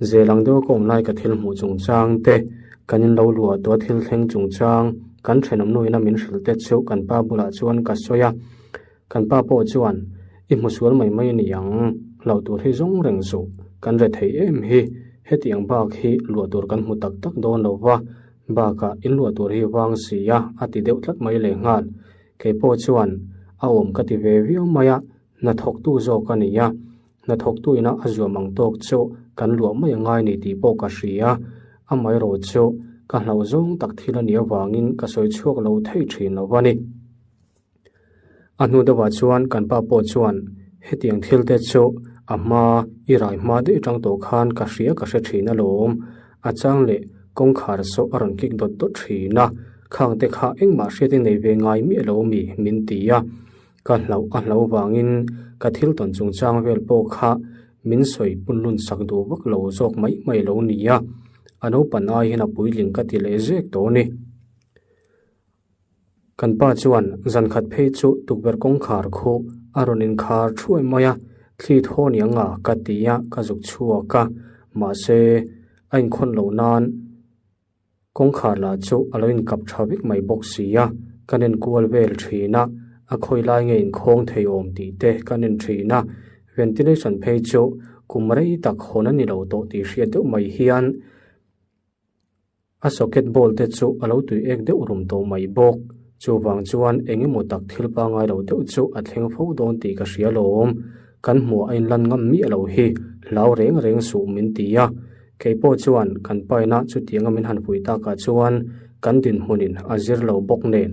zel ang deuha ka awm lai ka thil hmuh chungchang te, kan in lo luah tawh a thil thleng chungchang kan thenawm nuin a min hrilh te chu kan pa bulah chuan ka sawi a. Kan pa pawh chuan, I hmu sual mai mai a ni ang, hlauh tur hi zawng reng suh, kan re thei em hi, hetiang bak hi luah tur kan hmu tak tak dawn lo va, bakah in luah tur hi vang si a, a ti deuh tlat mai lehnghal. Kei pawh chuan, A awm ka ti ve viau mai a, hnathawktu zawk a ni a, hnathawktu ina a zuam ang tawk chu kan luah mai a ngai ni tih pawh ka hria, amaherawh chu ka hlauh zawng tak thil a nih avangin ka sawi chhuak lo thei thin lo va ni. A hnu deuhah chuan kan pa pawh chuan hetiang thil te chu A hma i rai hma daih atang tawh khan ka hria ka hre thin alawm. A chang leh kawngkhar saw a rawn kik dawt dawt thin a, khang te kha engmah hriat i nei ve ngai miah lo mi min ti a. Ka hlauh a hlauh vangin ka thil tawn chungchang vel pawh kha min sawi punlun sak duh vak lo zawk mai mai lo nia. A naupan ai hian a puitling ka ti leh zek tawh a ni. Kan pa chuan zan khat phei chu tukverh kawngkhar khu a rawn inkhar thuai mai a, thli thaw ni anga ka ti a, ka zuk chhuak a, mahse a inkhawn loh nan kawngkhar lah chu a lo inkap tha vek mai bawk si a, kan enkual vel thin a, a khawi lai nge inkhawng thei awm tih te kan en thin a, ventilation phei chu kum rei tak hawn a ni lo tawh tih hriat deuh mai hian A socket ball te chu a lo tui ek deuh rum tawh mai bawk. Chuvang chuan eng emaw tak thil pangngai lo deuh chu a thleng fo dawn tih ka hria lawm. Kan hmuh a inlan ngam miah lo hi hlau reng reng suh min ti a. Kei pawh chuan kan paina chutianga min han pui takah chuan kan dinhmunin a zir lo bawk nen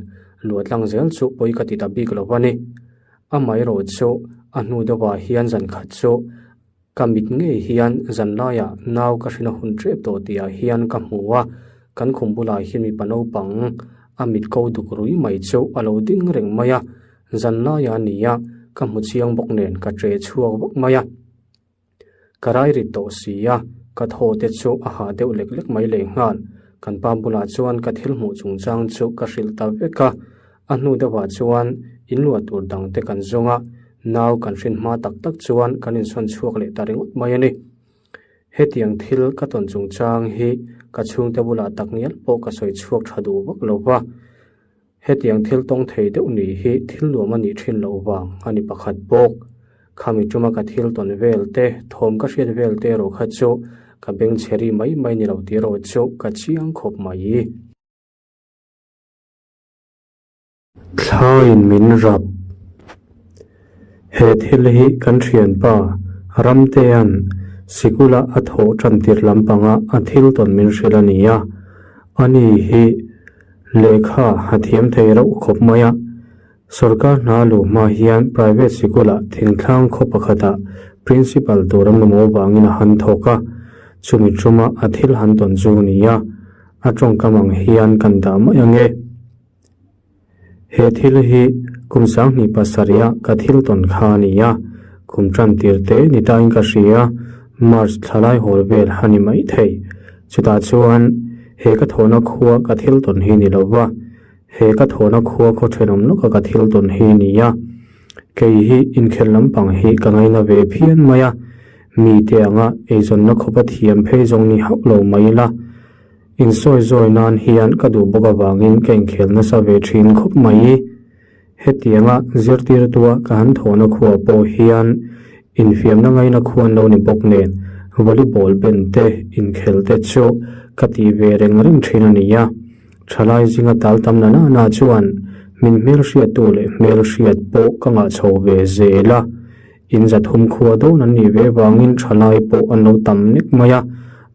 luatlang zel chu pawi ka ti ta bik lo a ni. Amaherawh chu a hnu deuhah hian zan khat chu Ka mit ngei hian zanlaiah nau ka hrina hun tep tawh tihah hian ka hmu a, kan khum bulah hian mipa naupang a mit ko duk rui mai chu a lo ding reng mai a, zanlaiah a ni a, ka hmu chiang bawk nen ka ṭe chhuak vak mai a. Ka rai rit tawh si a, ka thaw te chu a hah deuh lek lek mai lehnghal. Kan pa bulah chuan ka thil hmuh chungchang chu ka hrilh ta vek a, A hnu deuhah chuan in luah tur dang te kan zawng a, nau kan hrin hma tak tak chuan kan insawn chhuak leh ta ringawt mai a ni. Hetiang thil ka tawn chungchang hi ka chhungte bulah tak ngial pawh ka sawi chhuak tha duh vak lo va, hetiang thil tawng thei deuh ni hi thil nuam a nih thin loh vang a ni pakhat bawk. Khami tuma ka thil tawn vel te, thawm ka hriat vel te erawh kha chu ka bengchhe ri mai mai ni lo tih erawh chu ka chiang khawp mai. Thlaiin min rap. He thil hi kan thianpa Ramtea'n sikula a thawh tan tir lampanga a thil tawn min hrilh a ni a. Ani hi lehkha a thiam thei reuh khawp mai a. Sorkar hna luh hma hian private sikula thingthlang khaw pakhatah principal tur an mamawh vangin a han thawk a. Chumi tuma a thil han tawn chu a ni a. A tawngkam ang hian kan dah mai ang e. He thil hi kum 2007 a ka thil tawn kha a ni a, kum tan tir te ni tain ka hria, March thla lai hawl vel a ni mai thei. Chutah chuan he ka thawhna khua ka thil tawn hi ni lo va, he ka thawhna khua khaw thenawm lawka ka thil tawn hi ni a. Kei hi inkhelh lampang hi ka ngaina ve phian mai a, mite anga eizawnna khawpa thiam phei zawng ni hauh lo mai ila. Insawi zawi nan hian ka duh bawk avangin ka inkhel nasa ve thin khawp mai. Hetianga zirtirtua ka han thawhna khuah pawh hian infiamna ngaina khuan lo ni bawk nen volleyball ben te inkhel te chu ka tih ve reng reng thin a ni a. Thalai zinga tal tam na nana chuan min hmelhriattu leh hmelhriat pawh ka ngah chho ve zel a. In zathum khua dawn an nih ve vangin thalai pawh an lo tam nek mai a,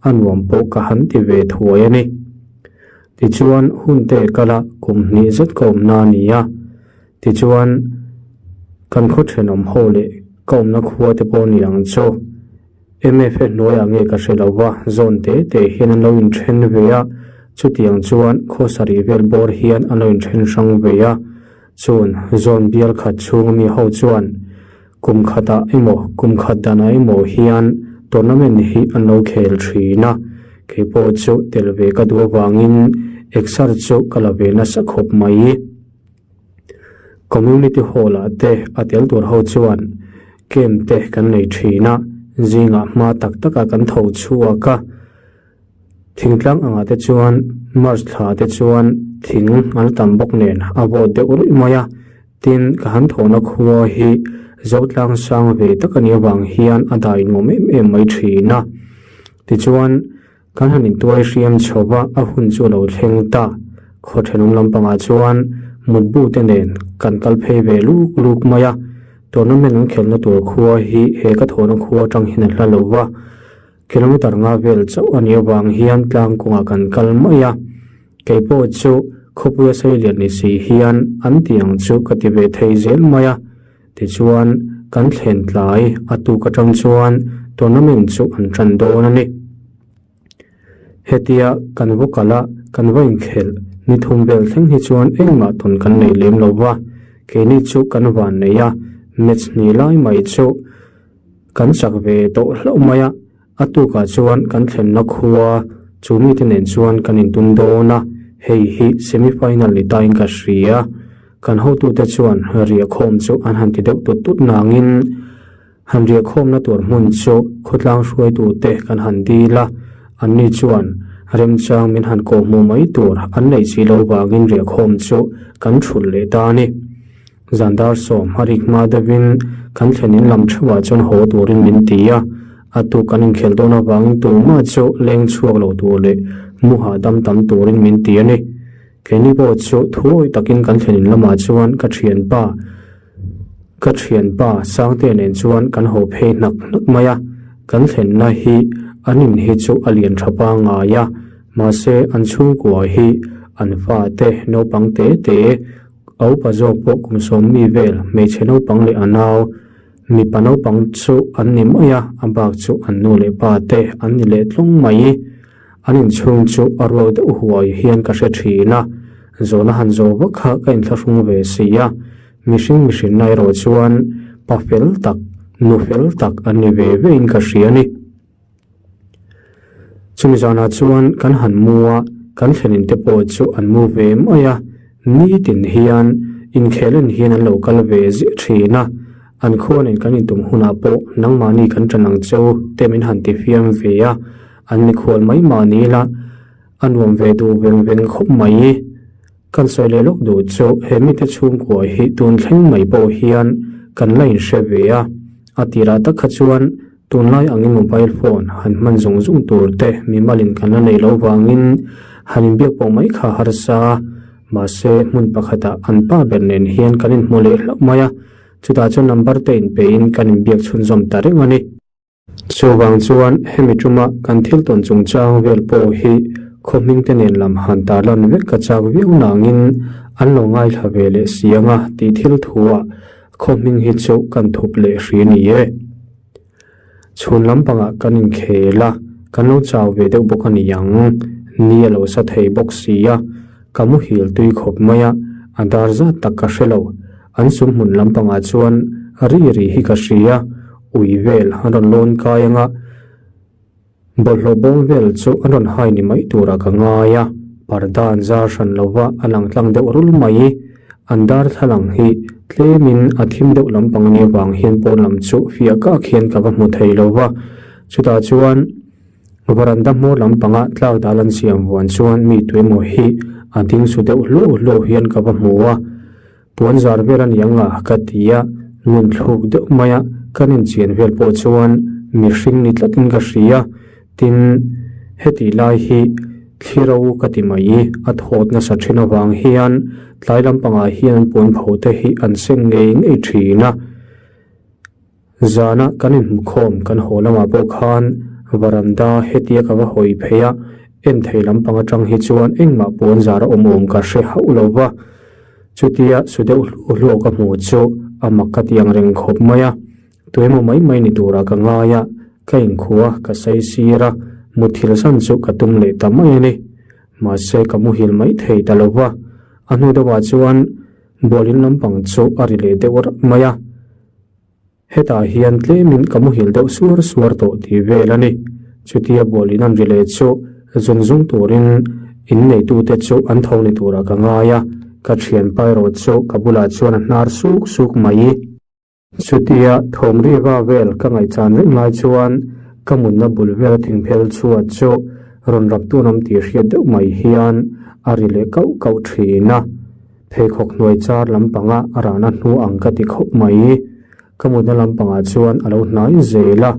a nuam pawh ka han ti ve thuai a ni. Tichuan, hun te kala kum hnih zet ka awmna a ni a. Tichuan, kan khaw thenawm ho leh ka awmna khua te pawh ni ang chu. MFA hnuaiah nge ka hre lo va, zawn te te hian an lo inthen ve a, chutiang chuan khaw sarih vel bawr hian an lo inthen hrang ve a. Chun, zawn bial khat chhunga mi ho chuan kum khatah emaw kum khat danah emaw hian tournament hi an lo khel thin a, kei pawh chu tel ve ka duh avangin exer chu ka la ve nasa khawp mai. Community hall ah te a tel tur ho chuan camp te kan nei thin a, zingah hma tak takah kan tho chhuak a. Thingtlang angah te chuan March thla te chuan thing an tam bawk nen a vawt deuh ruih mai a, tin ka han thawhna khua hi Zotlang sang ve tak a nih avang hian a dai nuam em em mai thin a. Tichuan kan han intuai hriam chho va a hun chu a lo thleng ta. Khaw thenawm lampangah chuan mutbu te nen kan kal phei ve luk luk mai a, tournament an khelhna tur khua hi he ka thawhna khua atang hian a hla lo va. Kilometer nga vel chauh a nih avang hian tlang kawngah kan kal mai a, kei pawh chu khawpuia sei lian ni si hian an ti ang chu ka ti ve thei zel mai a, tichuan Kan thlen tlai a tuk atang chuan tournament chu an tan dawn a ni. Hetia kan va kal a, kan va inkhelh ni thum vel thleng hi chuan engmah tawn kan nei lem lo va, keini chu kan van nei a, match hnih lai mai chu kan chak ve tawh hlauh mai a, a tukah chuan kan thlenna khua chu mite nen chuan kan intum dawn a, hei hi semi final ni tain ka hria. Kan hotute chuan riahkhawm chu an han ti deuh tut tut nangin han riahkhawmna tur hmun chu khawtlang hruaitute kan han dil a, anni chuan remchang min han kawhhmuh mai tur an neih si lo vangin riahkhawm chu kan thulh leh ta a ni. Zandar sawm a rik hma deuhin kan thlen in lam theuhah chuan haw turin min ti a, a tuk kan inkhelh dawn avangin tumah chu leng chhuak lo tur leh mu hahdam tam turin min ti a ni. Keini pawh chu thuawi takin kan thlen in lamah chuan ka thianpa ka thianpa Sangtea nen chuan kan haw phei hnak hnak mai a, kan thlenna hi an in hi chu a lian tha pangngai a, mahse an chhungkua hi an fate naupang te te a upa zawk pawh kum sawm mi vel hmeichhe naupang leh a nau mipa naupang chu an ni mai a, a bak chu an nu leh pa te an ni leh tlawng mai. An inchhung chu a ruak deuh huai hian ka hre thin a, zawhna han zawh vak kha ka inthlahrung ve si a, mihring mihrinna erawh chuan pa fel tak, nu fel tak an ni ve ve in ka hria a ni. Chumi zanah chuan kan han mu a, kan thlenin te pawh chu an mu ve mai a, nitin hian inkhel en hian an lo kal ve ziah thin a, an khuanin kan intum hunah pawh nangmahni kan tan ang che u te min han ti fiam ve a, An mikhual mai mah ni ila a nuam ve duh veng veng khawp mai. Kan sawi leh lawk duh chu he mite chhungkua hi tun thleng mai pawh hian kan la inhre ve a, a tirah tak kha chuan tunlai angin mobile phone han hman zung zung tur te mimalin kan la nei lo vangin han inbiak pawh mai kha harsa a, mahse hmun pakhatah an pa ber nen hian kan inhmu leh hlauh mai a, chutah chuan number te inpein kan inbiak chhunzawm ta reng a ni. Chuvang chuan hemi tuma kan thil tawn chungchang vel pawh hi khaw hmingte nen lam han tarlan vek ka chak viau nangin an lo ngaithla ve leh si anga tih thil thuah khaw hming hi chu kan thup leh hri ni e. Chhun lampangah kan inkhel a, kan lo chau ve deuh bawk a ni ang. Ni a lo sa thei bawk si a, ka muhil tui khawp mai a, a dar zat tak ka hre lo. An sum hmun lampangah chuan ri ri hi ka hria. Ui vel an rawn lawn kai anga bawlhhlawh bawm vel chu an rawn hai ni mai turah ka ngai a, parda an zar hran lova a lang tlang deuh rul mai. An darthlalang hi tlemin a thim deuh lampang ania vang hian pawn lam chu fiah kak hian ka va hmu thei lo va, chutah chuan varanda hmawr lampanga tlak dal an siam vuan chuan mi tuemaw hi a ding su deuh hluau hluau hian ka va hmu a. Puan zar vel a ni ang a, ka ti a, nun thluk deuh mai a, kan inchian vel pawh chuan mihring ni tlatin ka hria. Tin, heti lai hi thli ro ka ti mai, a thawt nasa thin avang hian tlai lampangah hian an puan pho te hi an seng ngei ngei thin a. Zana kan inhmukhawm kan haw lamah pawh khan varanda hetia ka va hawi phei a, en thei lampang atang hi chuan engmah puan zar a awm awm ka hre hauh lo va. Chutia su deuh hluah hluah ka hmuh chu a mak ka ti ang reng khawp mai a, tuemaw mai mai ni turah ka ngai a, ka inkhua ka sai sir a, muthilh san chu ka tum leh ta mai a ni. Mahse ka muhil mai thei ta lo va, a hnu deuhah chuan bualin lampang chu a ri leh deuh rap mai a. Hetah hian tlemin ka muhil deuh suar suar tawh tih vel a ni. Chutia bualin an ri leh chu zung zung turin inneitute chu an tho ni turah ka ngai a, ka thianpa erawh chu ka bulah chuan a hnar suk suk mai. Chutia thawm riva vel ka ngaihchan reng lai chuan ka munna bul vela thingphel chhuat chu rawn rap tun awm tih hriat deuh mai hian a ri leh kauh kauh thin a. Pheikhawk hnuai char lampanga a rahna hnu ang ka ti khawp mai. Ka mutna lampangah chuan a lo hnai zel a,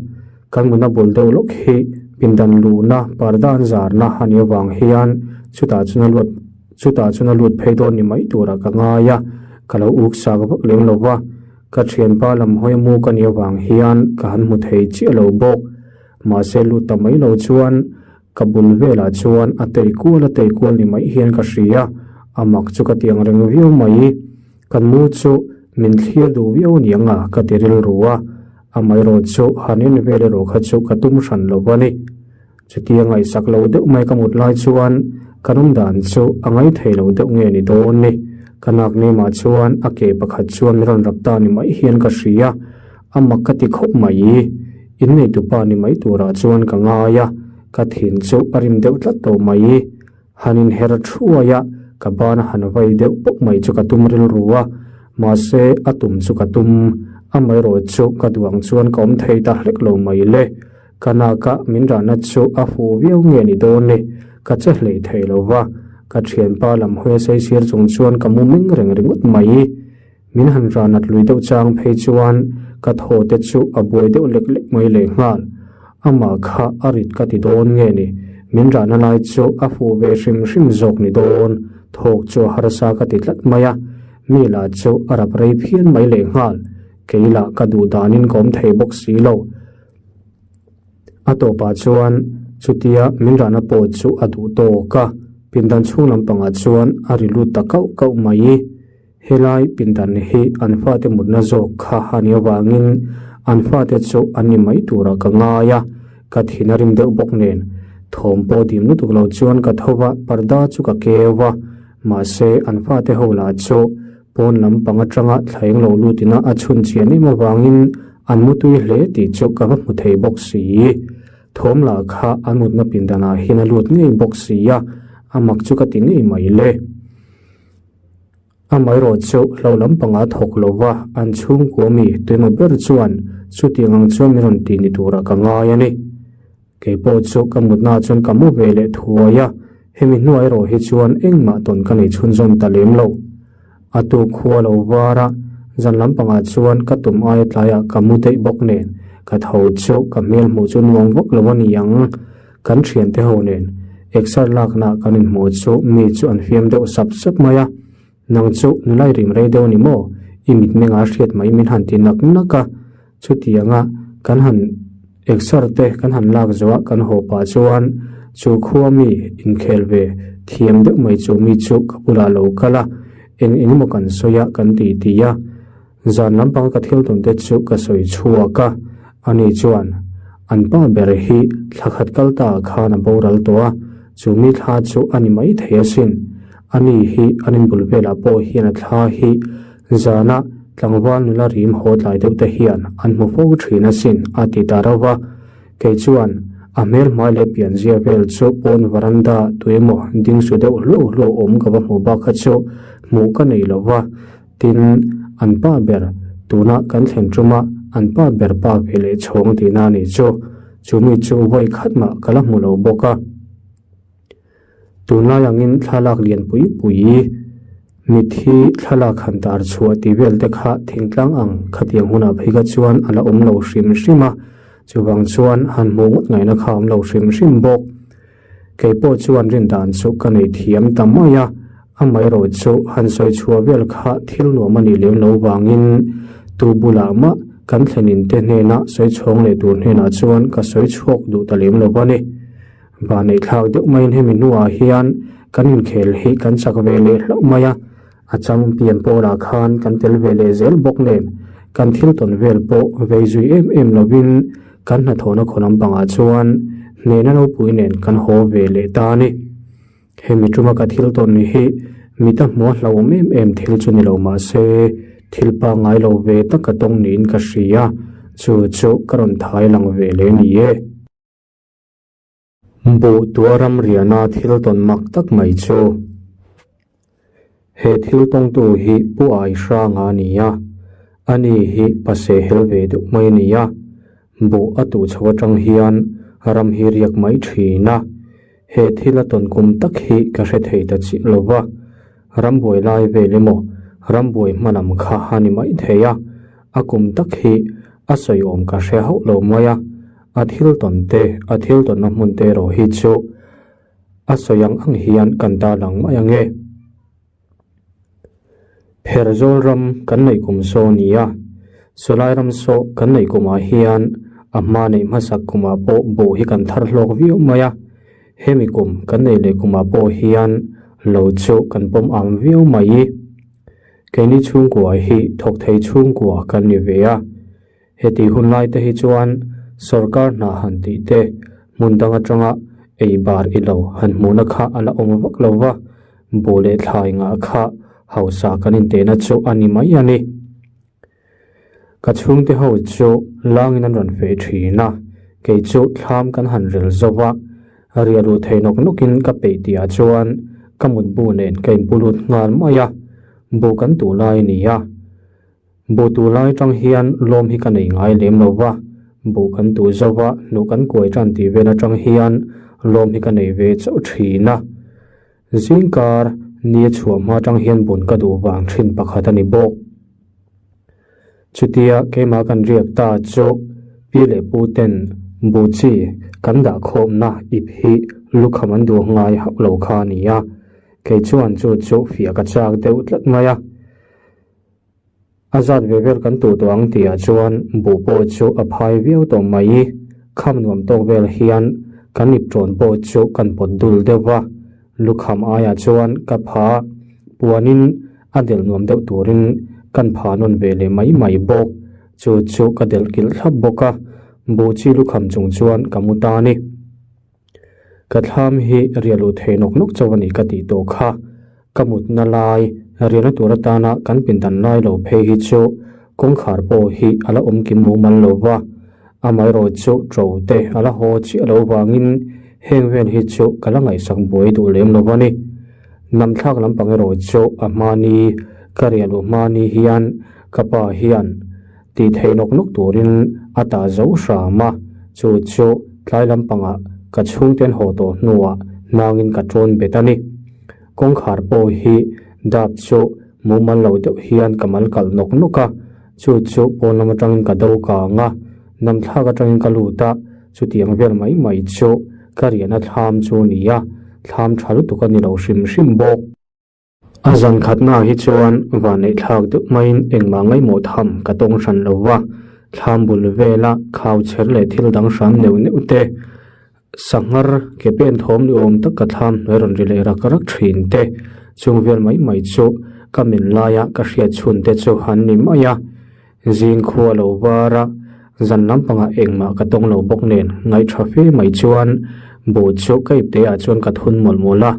kan mutna bul deuh lawk hi pindan luhna parda an zarna a nih avang hian chutah chuan a luat chutah chuan a lut phei dawn ni mai turah ka ngai a, ka lo uk sak vak lem lo va. Ka thianpa lam hawi a mu ka nih avang hian ka han hmu thei chiah lo bawk. Mahse lut ta mai lo chuan Ka bul velah chuan a tei kual a tei kual ni mai hian ka hria, a mak chu ka ti ang reng viau mai. Kan mu chu Min thlir duh viau aniang a ka ti rilru a, amaherawh chu han en vel erawh kha chu ka tum hran lo a ni. Chutia ngaihsak lo deuh mai ka mut lai chuan ka nawm dan chu a ngai thei lo deuh nge ni dawn ni. Ka nak nemah chuan a ke pakhat chuan min rawn rap ta ni mai hian ka hria, a mak ka ti khawp mai. Inneitupa ni mai turah chuan ka ngai a, ka thin chu a rim deuh tlat tawh mai. Han inher thuai a, ka ban a han vai deuh pawp mai chu ka tum rilru a, mahse a tum chu ka tum, amaherawh chu ka duh ang chuan ka awm thei ta hlek lo mai le. Ka naka min rahna chu a fuh viau nge ni dawn ni, ka che hlei thei lo va, ka thianpa lam hawi a saisir chung chuan ka mu meng reng ringawt mai. Min han rah nat lui deuh chang phei chuan ka thaw te chu a buai deuh lek lek mai leh nghal. Amah kha a rit ka ti dawn nge ni, min rahna lai chu a fuh ve hrim hrim zawk ni dawn, thawk chu a harsa ka ti tlat mai a, mi lah chu a rap rei phian mai leh nghal, kei lah ka duh danin ka awm thei bawk si lo. A tawpah chuan chutia min rahna pawh chu a duh tawk a, pindan chhung lampangah chuan a ri lut ta kauh kauh mai. Helai pindan hi an fate mutna zawk kha a nih avangin an fate chu an ni mai turah ka ngai a, ka thin a rim deuh bawk nen. Thawm pawh dim lutuk lo chuan ka tho va, parda chu ka keu a, mahse an fate ho lah chu pawn lampang atanga thlaeng lo lutin a chhun chian em avangin an mutui hle tih chu ka va hmu thei bawk si. Thawm lah kha an mutna pindanah hian a lut ngei bawk si a, a mak chu ka ti ngei mai le. Amaherawh chu hlo lampanga thawk lova an chhungkua mi tuimaw ber chuan chutiang ang chuan min rawn ti ni turah ka ngai a ni. Kei pawh chu ka mutnaah chuan ka mu ve leh thuai a, hemi hnuai erawh hi chuan engmah tawn ka nei chhunzawm ta lem lo. A tu khua lo var a, zan lampangah chuan ka tum aia tlaiah ka mu daih bawk nen ka tho chu ka hmel hmuh chu nuam vak lo a ni ang. Kan thiante ho nen exer lakna kan inhmuh chu mi chu an fiam deuh sap sap mai a, Nang chu nulai rim rei deuh ni maw? I mitmenga hriat mai min han ti nak nak a, chutianga kan han exer te kan han lak zawh a kan haw pah chuan chu khua mi inkhel ve thiam deuh mai chu mi chu ka bulah lo kal a, eng eng emaw kan sawi a kan ti ti a. Zan lampang ka thil tawn te chu ka sawi chhuak a, ani chuan an pa ber hi thla khat kal ta ah khan a boral tawh a, chu mi thla chu a ni mai thei asin. Ani hi an inbul velah pawh hian a thla hi zana tlangval nula rim haw tlai deuh te hian an hmu fo thin asin a ti ta rauh va. Kei chuan a hmel hmai leh pianzia vel chu pawn varanda tuemaw ding su deuh hluau hluau awm ka va hmuh bak kha chu hmuh ka nei lo va. Tin, an pa ber, tuna kan thlen tuma an pa ber pa ve leh chhawng tihna a nih chu. Chu mi chu vawi khat mah ka la hmu lo bawk a. Tunlai angin thlalak lian pui pui, mitthi thlalak han tar chhuah tih vel te kha thingtlang ang khatiang hunah phei kha chuan a la awm lo hrim hrim a, chuvang chuan han hmuh ngawt ngaihna kha a awm lo hrim hrim bawk. Kei pawh chuan rin dan chu ka nei thiam ta mai a, amaherawh chu han sawi chhuah vel kha thil nuam a nih lem lo vangin tu bulah mah kan thlenin te hnena sawi chhawng leh tur hnenah chuan ka sawi chhuak duh ta lem lo a ni. Vanneih thlak deuh maiin hemi hnuah hian kan inkhel hi kan chak ve leh hlauh mai a, A champion pawlah khan kan tel ve leh zel bawk nen kan thil tawn vel pawh vei zui em em lovin kan hnathawhna khaw lampangah chuan hnehna ropui nen kan haw ve leh ta a ni. Hemi tuma ka thil tawn hi mita hmuha hlauhawm em em thil chu ni lo mah se thil pangngai lo ve tak ka tawng niin ka hria, chu chu ka rawn thai lang ve leh ni e. Buh tua ramriana thil tawn mak tak mai chu. He thil tawngtu hi Pu Ai Hranga a ni a, ani hi pase hel ve deuh mai a ni a, buh a tuh chho atang hian ram hi riak mai thin a, he thil a tawn kum tak hi ka hre thei ta chiah lo va, rambuai lai vel emaw rambuai hma lam kha a ni mai thei a, a kum tak hi a sawi awm ka hre hauh lo mai a. A thil tawn te, a thil tawnna hmun te erawh hi chu a sawi ang ang hian kan ta lang mai ang e. Pherzawl ram kan neih kum saw a ni a, sawlai ram saw kan neih kumah hian a hma neih hmasak kumah pawh buh hi kan thar hlawk viau mai a, hemi kum kan neih leh kumah pawh hian lo chu kan pawm ang viau mai. Keini chhungkua hi thawk thei chhungkua kan ni ve a. Heti hun lai te hi chuan sorkar hna han tih te, hmun dang atanga ei bar i lo han hmuhna kha a la awm vak lo va, buh leh thlai ngah kha hausa kan intehna chu a ni mai a ni. Ka chhungte ho chu langin an rawn feh thin a, kei chu thlam kan han rel zo va, riah luh thei nawk nawkin ka peih tihah chuan ka mutbu nen ka inpu lut nghal mai a, buh kan tuh lai a ni a. Buh tuh lai atang hian lawm hi ka nei ngai lem lo va, buh kan tuh zo va, hnuh kan kuai tan tih vel atang hian lawm hi ka nei ve chauh thin a. Zingkar ni a chhuah hma atang hian bun ka duh vang thin pakhat a ni bawk. Chutia keimah kan riak ta chu pi leh pu ten buh chi kan dah khawmna ip hi lukham an duh ngai hauh lo kha a ni a, kei chuan chu chu fiah ka chak deuh tlat mai a. A zat ve vel kan tuh tawh ang tihah chuan buh pawh chu a phai viau tawh mai. Kham nuam tawk vel hian kan ip ṭawn pawh chu kan pawt dul deuh va, lukham aiah chuan ka pha puanin a delh nuam deuh turin kan pha nawn ve leh mai mai bawk. Chu chu ka delh kilh thlap bawk a, buh chi lukham chung chuan ka mu ta a ni. Ka thlam hi riah luh thei nawk nawk chauh a ni ka tih tawh kha. Ka mutna lai, riahna tur atana kan pindan lai lo phei hi chu kawngkhar pawh hi a la awm kim mumal lo va, amaherawh chu ṭo te a la haw chiah lo vangin heng vel hi chu ka la ngaihsak buai duh lem lo a ni. Namthlak lampang erawh chu a hmani, ka riah luh hmani hian ka pa hian Tih theih nawk nawk turin a tah zo hram a, chu chu tlai lampangah ka chhungten haw tawh hnuah hnangin ka tawn bet a ni. Kawngkhar pawh hi dap chu mumal lo deuh hian ka mal kalh nawk nawk a, chu chu pawn lam atangin ka do kang a, namthlak atangin ka lut a, chutiang vel mai mai chu ka riahna thlam chu a ni a, thlam tha lutuk a ni lo hrim hrim bawk. A zan khatnaah hi chuan vanneih thlak deuh maiin engmah ngaihmawh tham ka tawng hran lo va, thlam bul vela khau chher leh thil dang hram neuh neuh te, sanghar ke pen thawm ni awm tak ka thlam hnuai rawn ri leh rak rak thin te, chung vel mai mai chu ka min laia ka hriat chhun te chu an ni mai a. Zing khua lo var a, zan lampangah engmah ka tawng lo bawk nen ngaihṭha fe mai chuan buh chu ka ipte ah chuan ka thun mawlh mawlh a.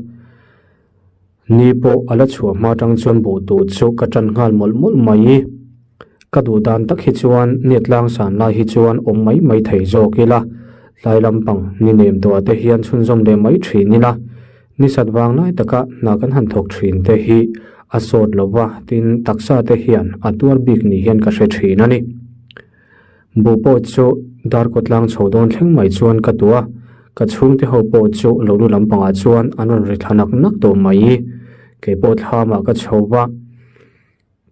Ni pawh a la chhuah hma tang chuan buh tur chu ka tan nghal mawlh mawlh mai. Ka duh dan tak hi chuan ni tlang san lai hi chuan awm mai mai thei zawk ila, tlai lampang ni nem tawhah te hian chhunzawm leh mai thin ila, ni sat vang lai taka hna kan han thawk thin te hi a sawt lo va tin taksa te hian a tuar bik ni hian ka hre thin a ni. Buh pawh chu darkaw tlang chho dawn thleng mai chuan ka duh a, ka chhungte ho pawh chu lo lu lampangah chuan an rawn ri thla nak nak tawh mai. Kei pawh thlamah ka chho va,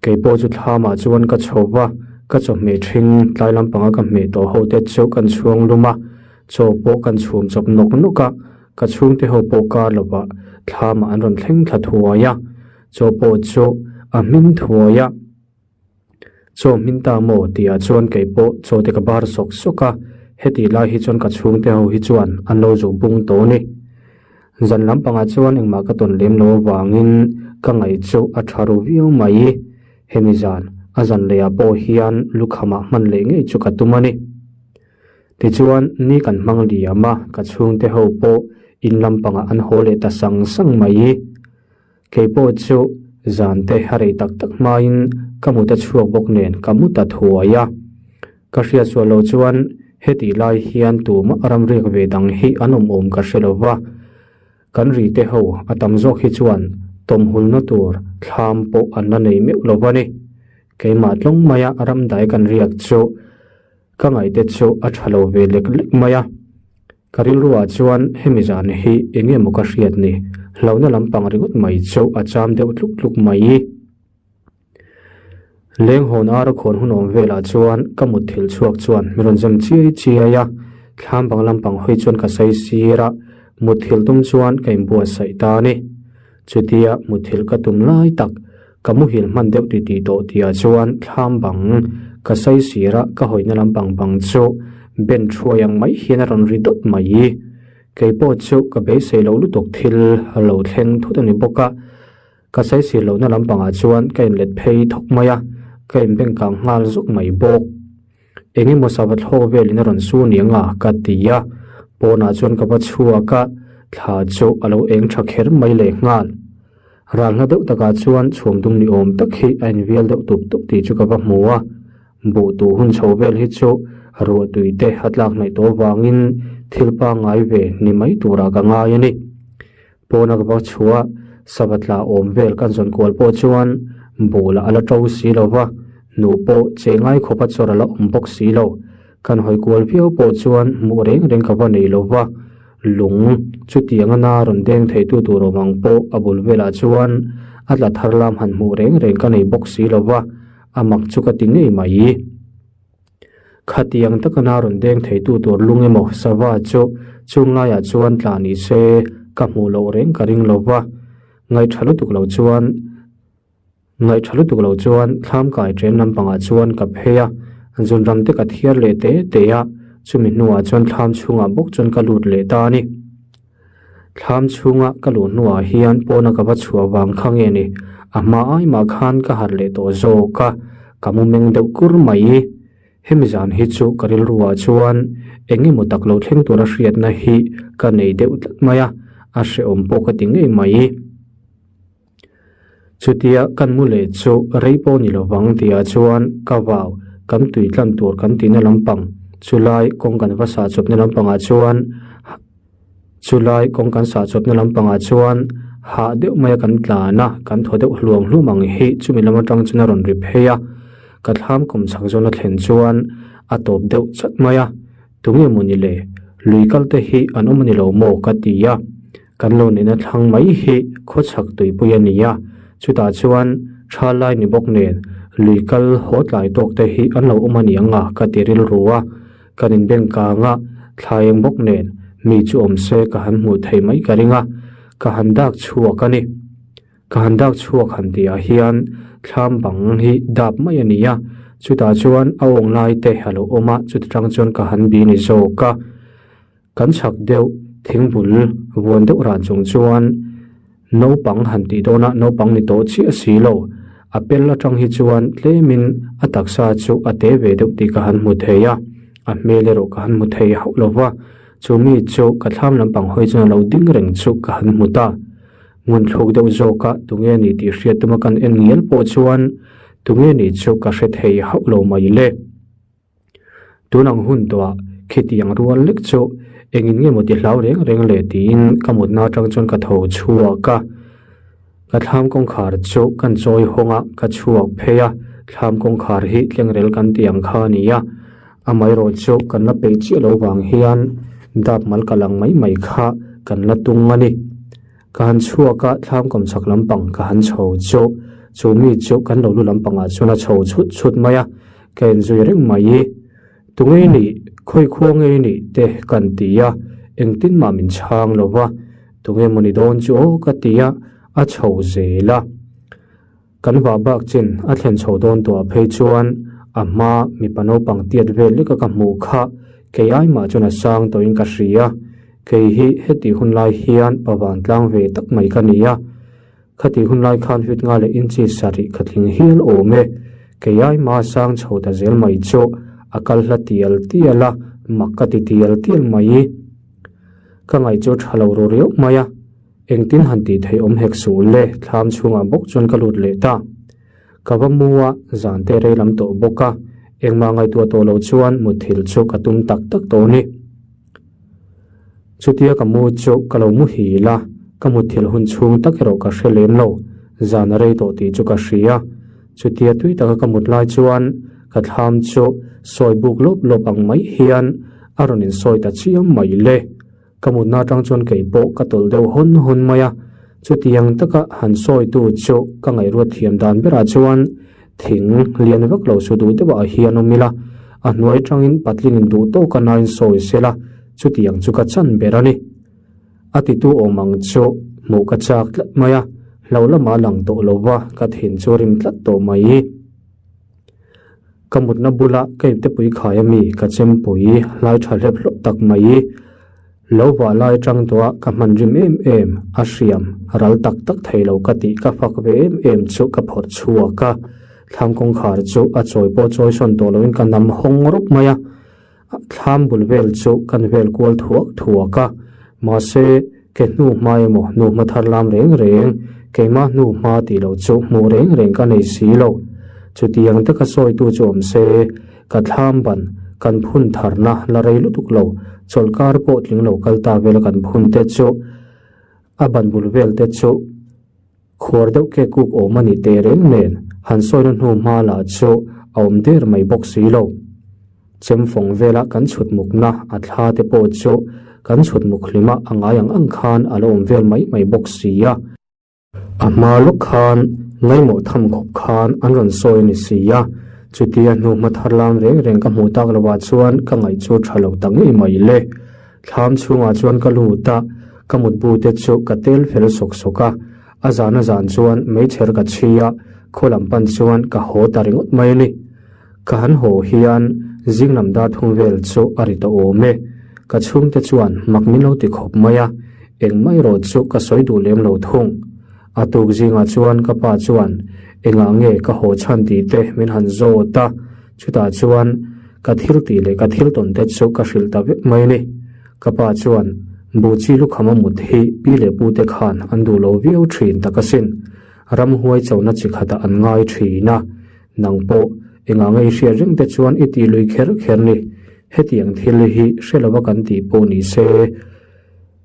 kei pawh chu thlamah chuan ka chho va, ka chawhmeh ṭhing tlai lampanga ka hmeh tawh ho te chu kan chhuang lum a, chaw pawh kan chhum chawp nawk nawk a, ka chhungte ho pawh kar lovah thlamah an rawn thleng thla thuai a, chaw pawh chu a hmin thuai a. Chaw hmin ta maw tihah chuan kei pawh chaw te ka bar sawk sawk a, heti lai hi chuan ka chhungte ho hi chuan an lo zuh bung tawh a ni. Zan lampangah chuan engmah ka tawn lem lo avangin ka ngaih chu a tha ru viau mai. Hemi zan a zan lehah pawh hian lukhamah hman leh ngei chu ka tum a ni. Tichuan ni kan hmang liam a, ka chhungte ho pawh in lampangah an haw leh ta sang sang mai. Kei pawh chu zan te a rei tak tak hmain ka mut a chhuak bawk nen ka mu ta thuai a. Ka hriat sual lo chuan hetih lai hian tumah ramriak ve dang hi an awm awm ka hre lo va. Kan ri te ho a tam zawk hi chuan tawmhulna tur thlam pawh an la nei meuh lo va ni. Keimah tlawng maia ramdai kan riak chu ka ngaihte chu a tha lo ve lek lek mai a. Ka rilruah chuan hemi zan hi eng emaw ka hriat ni, hlauhna lampang ringawt mai chu a cham deuh tluk tluk mai. Lenghawn ara khawn hun awm velah chuan ka mutthilh chhuak chuan min rawn zem chiai chiai a, thlam bang lampang hawi chuan ka sawi sir a, mutthilh tum chuan ka inbuatsaih ta a ni. Chutia mutthilh ka tum lai tak, ka muhil hman deuh ti tih tawh tihah chuan thlam bang ka sawi sir a, ka hawina lampang bang chu ben thuai ang mai hian a rawn ri dawt mai. Kei pawh chu ka beisei loh lutuk thil a lo thleng thut a ni bawk a. Ka saisir lohna lampangah chuan ka inlet phei thawk mai a, ka inbeng kang nghal zuk mai bawk. Eng emaw sava thlawk velin a rawn sur ni anga ka ti a, pawnah chuan ka va chhuak a, thla chu a lo eng tha kher mai leh nghal. Ral hla deuh takah chuan chhum dum ni awm tak hi a invial deuh tup tup tih chu ka va hmu a, buh tuh hun chho vel hi chu ruah tui te a tlak hnaih tawh avangin thil pangngai ve ni mai turah ka ngai a ni. Pawna ka va chhuah sava tla awm vel kan zawn kual pawh chuan buh lah a la to si lo va, hnuh pawh che ngai khawp a chawr a la awm bawk si lo. Kan hawi kual viau pawh chuan hmuh reng reng ka va nei lo va, lung chutiang a na rawn deng theitu tur awm ang pawh a bul velah chuan a tla thar lam han hmuh reng reng ka nei bawk si lo va, a mak chu ka ti ngei mai. Khatiang taka na rawn deng theitu tur lung emaw sava chu chung laiah chuan tla ni se ka hmuh loh reng ka ring lo va, ngaihṭha lutuk lo chuan ngaihṭha lutuk lo chuan thlam kai ṭen lampangah chuan ka phei a, zunram te ka thiar leh te te a, chumi hnuah chuan thlam chhungah bawk chuan ka lut leh ta a ni. Thlam chhunga ka luh hnuah hian pawna ka va chhuah vang kha nge ni, a hma ai mah khan ka harh leh tawh zawk a, ka mu meng deuh kur mai. Hemi zan hi chu ka rilruah chuan eng emaw tak lo thleng tura hriatna hi ka nei deuh tlat mai a, a hrehawm pawh ka ti ngei mai. Chutia kan mu leh chu rei pawh ni lovang tihah chuan ka vau kan tui tlan tur kan tihna lampang chulai kawng kan va sah chawpna lampangah chuan chulai kawng kan sah chawpna lampangah chuan hah deuh maia kan tlan a, kan thaw deuh hluam hluam ang hi chumi lam atang chuan a rawn ri phei a, ka thlam kawm chhak zawn a thlen chuan a tawp deuh chat mai a, tunge maw ni le lui kal te hi an awm a ni lo maw ka ti a. Kan lo nihna thlang mai hi khawchhak tuipui a ni a, chutah chuan tha lai ni bawk nen lui kal haw tlai tawk te hi an lo awm a ni ang a ka ti rilru a, kan inbeng kang a, thla eng bawk nen mi chu awm se ka han hmuh theih mai ka ring a, ka han dak chhuak a ni. Ka han dak chhuak han tihah hian thlam bang hi dap mai a ni a, chutah chuan a awng lai te a lo awm a, chuti tang chuan ka han bi ni zawk a. Kan chhak deuh thingbul vuan deuh ran chung chuan naupang han tih dawnah naupang ni tawh chiah si lo. A pel atang hi chuan tlemin a taksa chu a te ve deuh tih ka han hmu thei a, a hmel erawh ka han hmu thei hauh lo va. Chu mi chu ka thlam lampang hawi chuan a lo ding reng chu ka han hmu ta. Ngun thluk deuh zawka tunge ni tih hriat tuma kan en ngial pawh chuan tunge ni chu ka hre thei hauh lo mai le. Tun ang hun tawhah khitiang rual lek chu engin nge maw ti hlau reng reng le tiin ka mutna atang chuan ka tho chhuak a. Ka thlam kawngkhar chu kan chawi hawng a, ka chhuak phei a, thlam kawngkhar hi tlengrel kan tih ang kha a ni a, amaherawh chu kan la peih chiah lo vang hian dap mal ka lang mai mai kha kan la tung a ni. Ka han chhuak a, thlam kawm chhak lampang ka han chho chu, chu mi chu kan lo lu lampangah chuan a chho chhut chhut mai a, ka inzui reng mai i, Tunge i nih, khawi khua nge i nih te kan ti a, engtin mah min chhang lo va, tunge maw ni dawn chu aw ka ti a, a chho zel a. Kan vah bak chin a thlen chho dawn tawh phei chuan a hma mipa naupang tiat vel leka ka hmuh kha kei ai mah chuan a sang tawhin ka hria. Kei hi hetih hun lai hian pa vantlang ve tak mai ka ni a. Khatih hun lai khan hlut nga leh inchi sarih ka tling hial awm e. Kei ai mah a sang chho ta zel mai chu a kal hla tial tial a, mak ka ti tial tial mai. Ka ngaih chu tha lo ru riau mai a. Engtin han tih theih awm hek suh le, thlam chhungah bawk chuan ka lut leh ta. Ka va mu a, zan te rei lam tawh bawk a, engmah ngaihtuah tawh lo chuan mutthilh chu ka tum tak tak tawh a ni. Chutia ka mu chu ka lo muhil a, ka mutthilh hun chhung tak erawh ka hre lem lo, zan a rei tawh tih chu ka hria. Chutia tui taka ka mut lai chuan ka thlam chu sawi buk lawp lawp ang mai hian a rawn insawi ta chiam mai le. Ka mutna atang chuan kei pawh ka tawlh deuh hawn hawn mai a, chutiang taka han sawitu chu ka ngaihruat thiam dan berah chuan thing lian vak lo su duh deuhah hian awm ila, a hnuai tangin patlingin duh tawka nain sawi sela chutiang chu ka chan ber a ni. A titu awm ang chu hmuh ka chak tlat mai a, hlo lamah lang tawh lova ka thin chu rim tlat tawh mai. Ka mutna bula ka iptepui khai ami ka chempui hlai tha hlep hlawp tak mai. Lo vah lai tang tawha ka hman rim em em a hriam ral tak tak thei lo ka tih ka fak ve em em chu ka phawrh chhuak a, thlam kawngkhar chu a chawi pawh chawi sawn tawh loin ka nam hawng rawp mai a, thlam bul vel chu kan vel kual thuak thuak a, mahse ke hnu hma emaw hnu hma thar lam reng reng keimah hnu hma tih loh chu hmuh reng reng ka nei si lo. Chutiang taka sawitu chu awm se. Ka thlam ban kan phun tharna la rei lutuk lo, chawlhkar pawh tling lo kal ta vela kan phun te chu a ban bul vel te chu khuar deuh ke kuk awm a ni teh reng nen han sawina hnu hma lah chu a awm der mai bawk si lo. Chemfawng vela kan chhut mukna a thla te pawh chu kan chhut muk hlima a ngai ang ang khan a la awm vel mai mai bawk si a. A hma lawk khan ngaimawh tham khawp khan an rawn sawi a ni si a, chutia hnu hma thar lam reng reng ka hmuh tak lovah chuan ka ngaih chu tha lo ta ngei mai le. Thlam chhungah chuan ka lut a, ka mutbu te chu ka tel fel sawk sawk a, a zan a zan chuan meichher ka chhi a, khaw lam pan chuan ka haw ta ringawt mai a ni. Ka han haw hian zing lam dar thum vel chu a ri tawh awm e. Ka chhungte chuan mak min lo ti khawp mai a, engmah erawh chu ka sawi duh lem lo thung. A tuk zingah chuan ka pa chuan engah nge ka haw chhan tih te min han zawt a, chutah chuan ka thil tih leh ka thil tawn te chu ka hrilh ta vek mai a ni. Ka pa chuan buh chi lukham a mut hi pi leh pu te khan an duh lo viau thin tak asin. Ramhuai chona chi khatah an ngai thin a. Nang pawh engah nge i hriat reng te chuan i tih lui kher kher ni. Hetiang thil hi hre lova kan tih pawh ni se,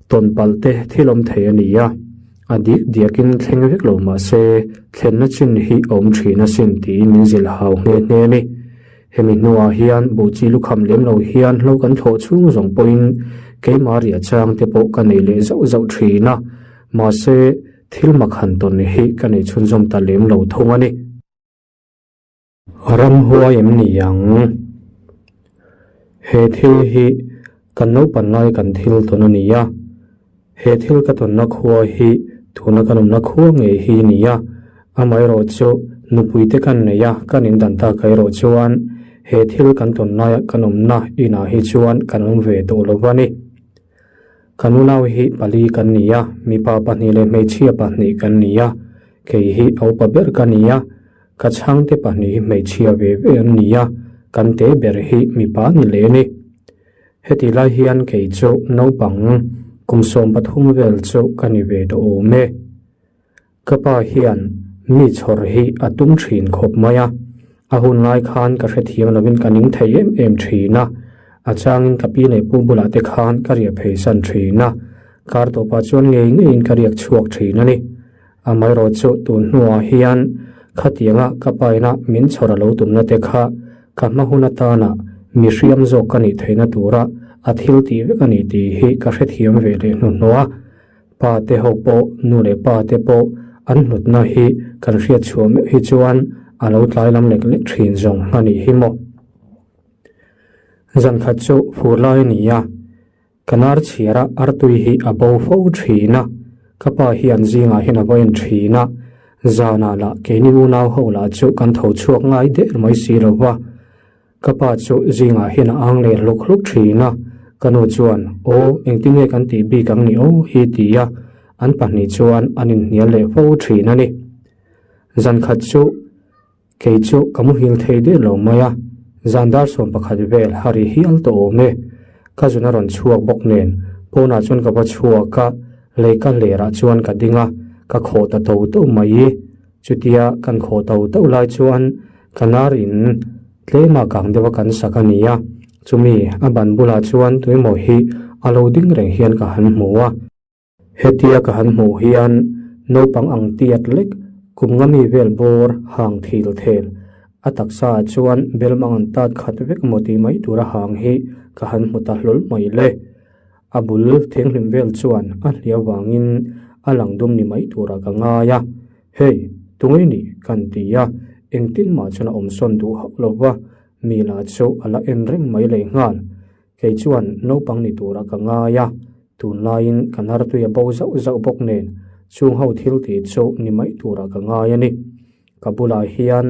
tawn palh te thil awm thei a ni a. A dik diakin thleng vek lo mah se, thlenna chin hi a awm thin asin tiin min zilh hau nghe nghe a ni. Hemi hnuah hian buh chi lukham lem lo hian hlo kan thlawh chhung zawng pawhin keimah riah chang te pawh ka nei leh zauh zauh thin a. Mahse, thil mak han tawn hi ka nei chhunzawm ta lem lo thung a ni. Ramhuai em ni ang? He thil hi kan naupan lai kan thil tawn a ni a. He thil ka tawnna khua hi tuna kan awmna khua ngei hi a ni a. Amaherawh chu nupui te kan nei a, kan indan tak erawh chuan he thil kan tawn laia kan awmna inah hi chuan kan awm ve tawh lo va ni. Ka nunau hi pali kan ni a, mipa pahnih leh hmeichhia pahnih kan ni a, kei hi a upa ber ka ni a, ka chhangte pahnih hi hmeichhia ve ve an ni a, kan te ber hi mipa ni leh a ni. Heti lai hian kei chu naupang kum 13 vel chu ka ni ve tawh awm e. Ka pa hian mi chhawr hi a tum thin khawp mai a, a hun lai khan ka hrethiam lovin ka ning thei em em thin a, a changin ka pi leh pu bulah te khan ka riah pheisan thin a, kar tawpah chuan ngei ngeiin ka riak chhuak thin a ni. Amaherawh chu tun hnuah hian khatianga ka paina min chhawr a lo tumna te kha ka hma hun atana mi hriam zawk ka nih theihna tura a thil tih vek a ni tih hi ka hrethiam ve leh hnuhnawh a. Pa te ho pawh, nu leh pa te pawh an hlutna hi kan hriat chhuah meuh hi chuan a lo tlai lam lek lek thin zawng a nih hi maw. Zan khat chu fur lai a ni a, ka nar chhiara artui hi a bo fo thin a, ka pa hian zingah hian a va en thin a, zanah lah keini unau ho lah chu kan tho chhuak ngai der mai si lo va. Ka pa chu zingah hian a ang leh hluk hluk thin a, ka nu chuan, Aw, engtin nge kan tih bik ang ni aw? hi ti a, an pahnih chuan an inhnial leh fo thin a ni. Zan khat chu kei chu ka muhil thei der lo mai a, zan dar 11 vel a ri hial tawh awm e. Ka zun a rawn chhuak bawk nen, pawnah chuan ka va chhuak a, lei ka hlerah chuan ka ding a, ka khawh ta to to mai. Chutia kan khawh to to lai chuan Ka nar in tlema kang deuha kan sak a ni a, chumi a ban bulah chuan tuimaw hi a lo ding reng hian ka han hmu a. Hetia ka han hmuh hian naupang ang tiat lek kum nga mi vel bawr hang thil thel a taksa ah chuan belmang an tat khat vek maw tih mai tura hang hi ka han hmu ta hlawl mai le. A bul thinghlim vel chuan a hliau vangin a lang dum ni mai turah ka ngai a. Hei, tunge nih? kan ti a, engtin mah chuan a awm sawn duh hauh lo va, mi lah chu a la en reng mai leh nghal. Kei chuan naupang ni turah ka ngai a, tunlaiin ka hnartui a bo zauh zauh bawk nen chung ho thil tih chu ni mai turah ka ngai a ni. Ka bulah hian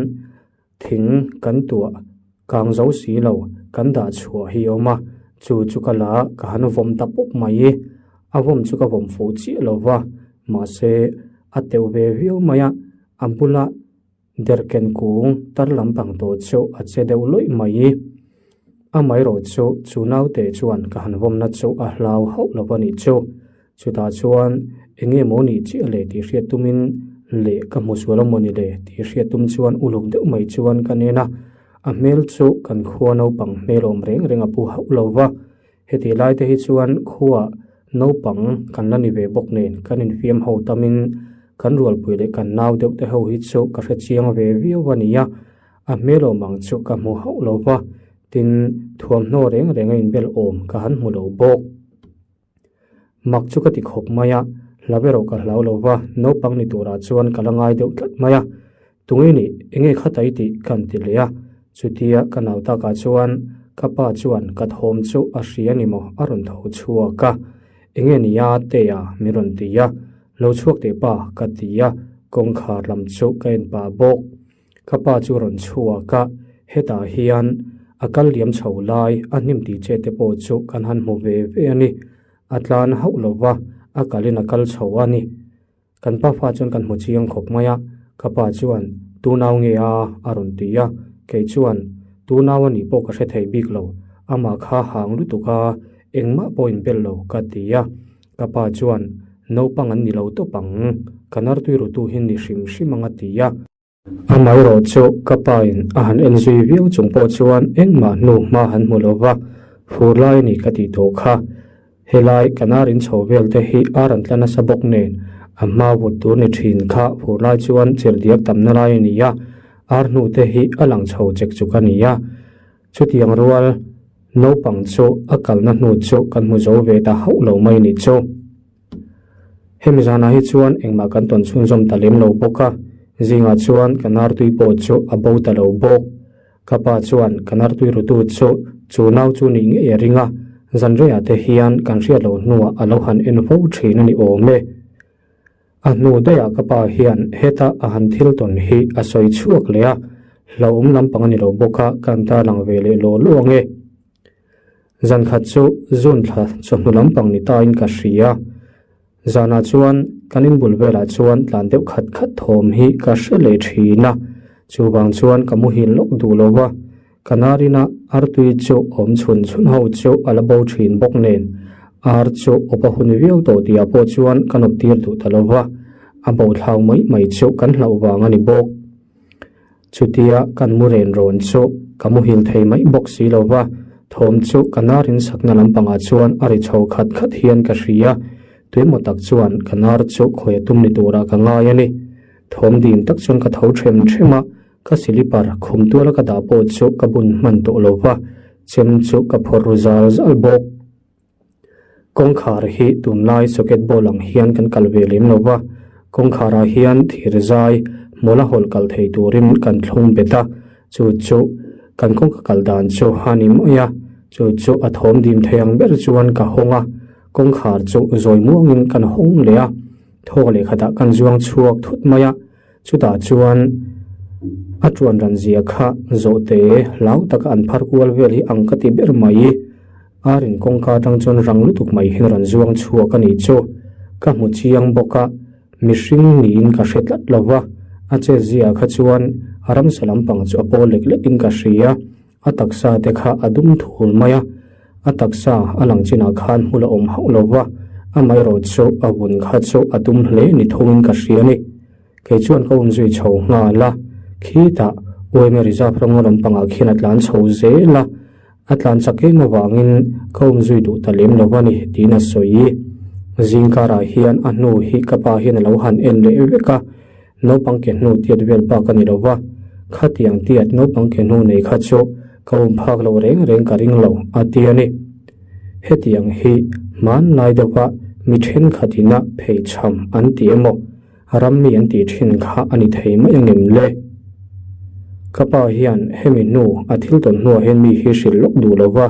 thing kan tuah kang zo si lo kan dah chhuah hi a awm a. Chu chu ka la a, ka han vawm ta pawp mai. A vawm chu ka vawm fuh chiah lo va, mahse a teuh ve viau mai a, a bula derken kung tar lampang tawh chu a che deuh lawih mai. Amaherawh chu chu naute chuan ka han vawmna chu a hlau hauh lo va nih chu. Chutah chuan eng nge maw nih chiah le tih hriat tumin leh ka hmu sual a maw ni le tih hriat tum chuan uluk deuh mai chuan ka nen a, a hmel chu kan khua naupang hmel awm reng reng a pu hauh lo va. Heti lai te hi chuan khuaah naupang kan la ni ve bawk nen kan infiam ho tamin kan rualpui leh kan nau deuh te ho hi chu ka hre chiang ve viau a ni a, a hmel awm ang chu ka hmu hauh lo va, tin thuamhnaw reng reng a inbel awm ka han hmu lo bawk. Mak chu ka ti khawp mai a, hlau erawh ka hlau lo va, naupang ni turah chuan ka la ngai deuh tlat mai a. Tunge nih, enge kha tai tih ka han ti leh a, chutia ka nau takah chuan ka pa chuan ka thawm chu a hria ni maw a rawn tho chhuak a, enge nia Tea min rawn ti a, lo chhuak teh pa ka ti a, kawngkhar lam chu ka en pah bawk. Ka pa chu rawn chhuak a, hetah hian a kal liam chho lai a hnim tih che te pawh chu kan han hmu ve ve a ni. A tlan hauh lo va, a kalin a kal chho a ni. Kan pa fa chuan kan hmu chiang khawp mai a, ka pa chuan Tu nau nge a? a rawn ti a, kei chuan Tu nau a nih pawh ka hre thei bik lo, amah kha hang lutuk a, engmah pawh inbelh lo ka ti a. Ka pa chuan Naupang an ni lo tawp ang, ka nartui rutu hi ni hrim hrim ang a ti a. Amaherawh chu ka pa in a han en zui viau chung pawh chuan engmah hnu hma han hmu lo va, fur lai a ni ka tih tawh kha. Helai kan ar in chho vel te hi ar an tla nasa bawk nen a hma vut tur ni thin kha fur lai chuan chirhdiak tamna lai a ni a, ar hnu te hi a lang chho chek chuk a ni a. Chutiang rual naupang chu a kalna hnu chu kan hmu zo ve ta hauh lo mai ni chu. Hemi zanah hi chuan engmah kan tawn chhunzawm ta lem lo bawk a, zingah chuan ka nartui pawh chu a bo ta lo bawk. Ka pa chuan ka nartui rutu chu chu nau chu nih ngei a ring a, zanreiah te hian kan hriat loh hnuah a lo han en fo thin a ni awm e. A hnu daihah ka pa hian heta a han thil tawn hi a sawi chhuak leh a, hlauhawm lampang a ni lo bawk a, kan tarlang ve leh law law ang e. Zan khat chu June thla chawhnu lampang ni tain ka hria. Zanah chuan kan inbul velah chuan tlan deuh khat khat thawm hi ka hre leh thin a, chuvang chuan ka muhil lawk duh lo va, ka narina artui chu awm chhun chhun ho chu a la bo thin bawk nen ar chu awp a hun viau tawh tihah pawh chuan ka nawp tir duh ta lo va, a bo thlau mai mai chu kan hlauh vang a ni bawk. Chutia kan mu ren rawn chu ka muhil thei mai bawk si lo va, thawm chu ka nar in sakna lampangah chuan a ri chho khat khat hian ka hria. Tuimaw tak chuan ka nar chu khawi a tum ni turah ka ngai a ni. Thawm dim tak chuan ka tho them them a, ka silipar khum tuala ka dah pawh chu ka bun hman tawh lo va, chem chu ka phawrh ru zal zal bawk. Kawngkhar hi tunlai socket ball ang hian kan kal ve lem lo va, kawngkharah hian thir zai hmawla hawlh kal thei turin kan thlung bet a, chu chu kan kawngka kal dan chu a ni mai a, chu chu a thawm dim thei ang ber chuan ka hawng a, kawngkhar chu zawi muangin kan hawng leh a, thawk leh khatah kan zuang chhuak thut mai a, chutah chuan a tuan ran zia kha zawhte hlau taka an phar kual vel hi ang ka ti ber mai. Ar in kawngka atang chuan rang lutuk mai hian rawn zuang chhuak a nih chu. Ka hmu chiang bawk a, mihring niin ka hre tlat lo va, a chet ziah kha chuan a ramsa lampang chu a paw lek lek in ka hria, a taksa te kha a dum thul mai a, a taksa a lang chinah khan hmul a awm hauh lo va, amaherawh chu a vun kha chu a dum hle ni thungin ka hria a ni. Kei chuan ka um zui chho nghal a, khitah Uaime Reserve ramngaw lampangah khian a tlan chho zel a, a tlan chak em avangin ka um zui duh ta lem lo a ni tiin a sawi. Zingkarah hian a hnu hi ka pa hian a lo han en leh vek a, naupang ke hnu tiat vel bak a ni lo va, khatiang tiat naupang ke hnu nei kha chu ka um phak lo reng reng ka ring lo a ti a ni. Hetiang hi hmanlai deuha mi thenkhatin a pheichham an ti emaw? Ram mi an tih thin kha a ni thei mai angem le? Ka pa hian hemi hnu a thil tawn hnuah hian mi hi hrilh lawk duh lo va,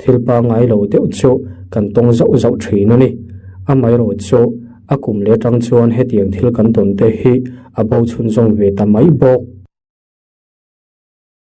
thil pangngai lo deuh chu kan tawng zauh zauh thin a ni. Amaherawh chu a kum leh atang chuan hetiang thil kan tawn te hi a bo chhunzawm ve ta mai bawk.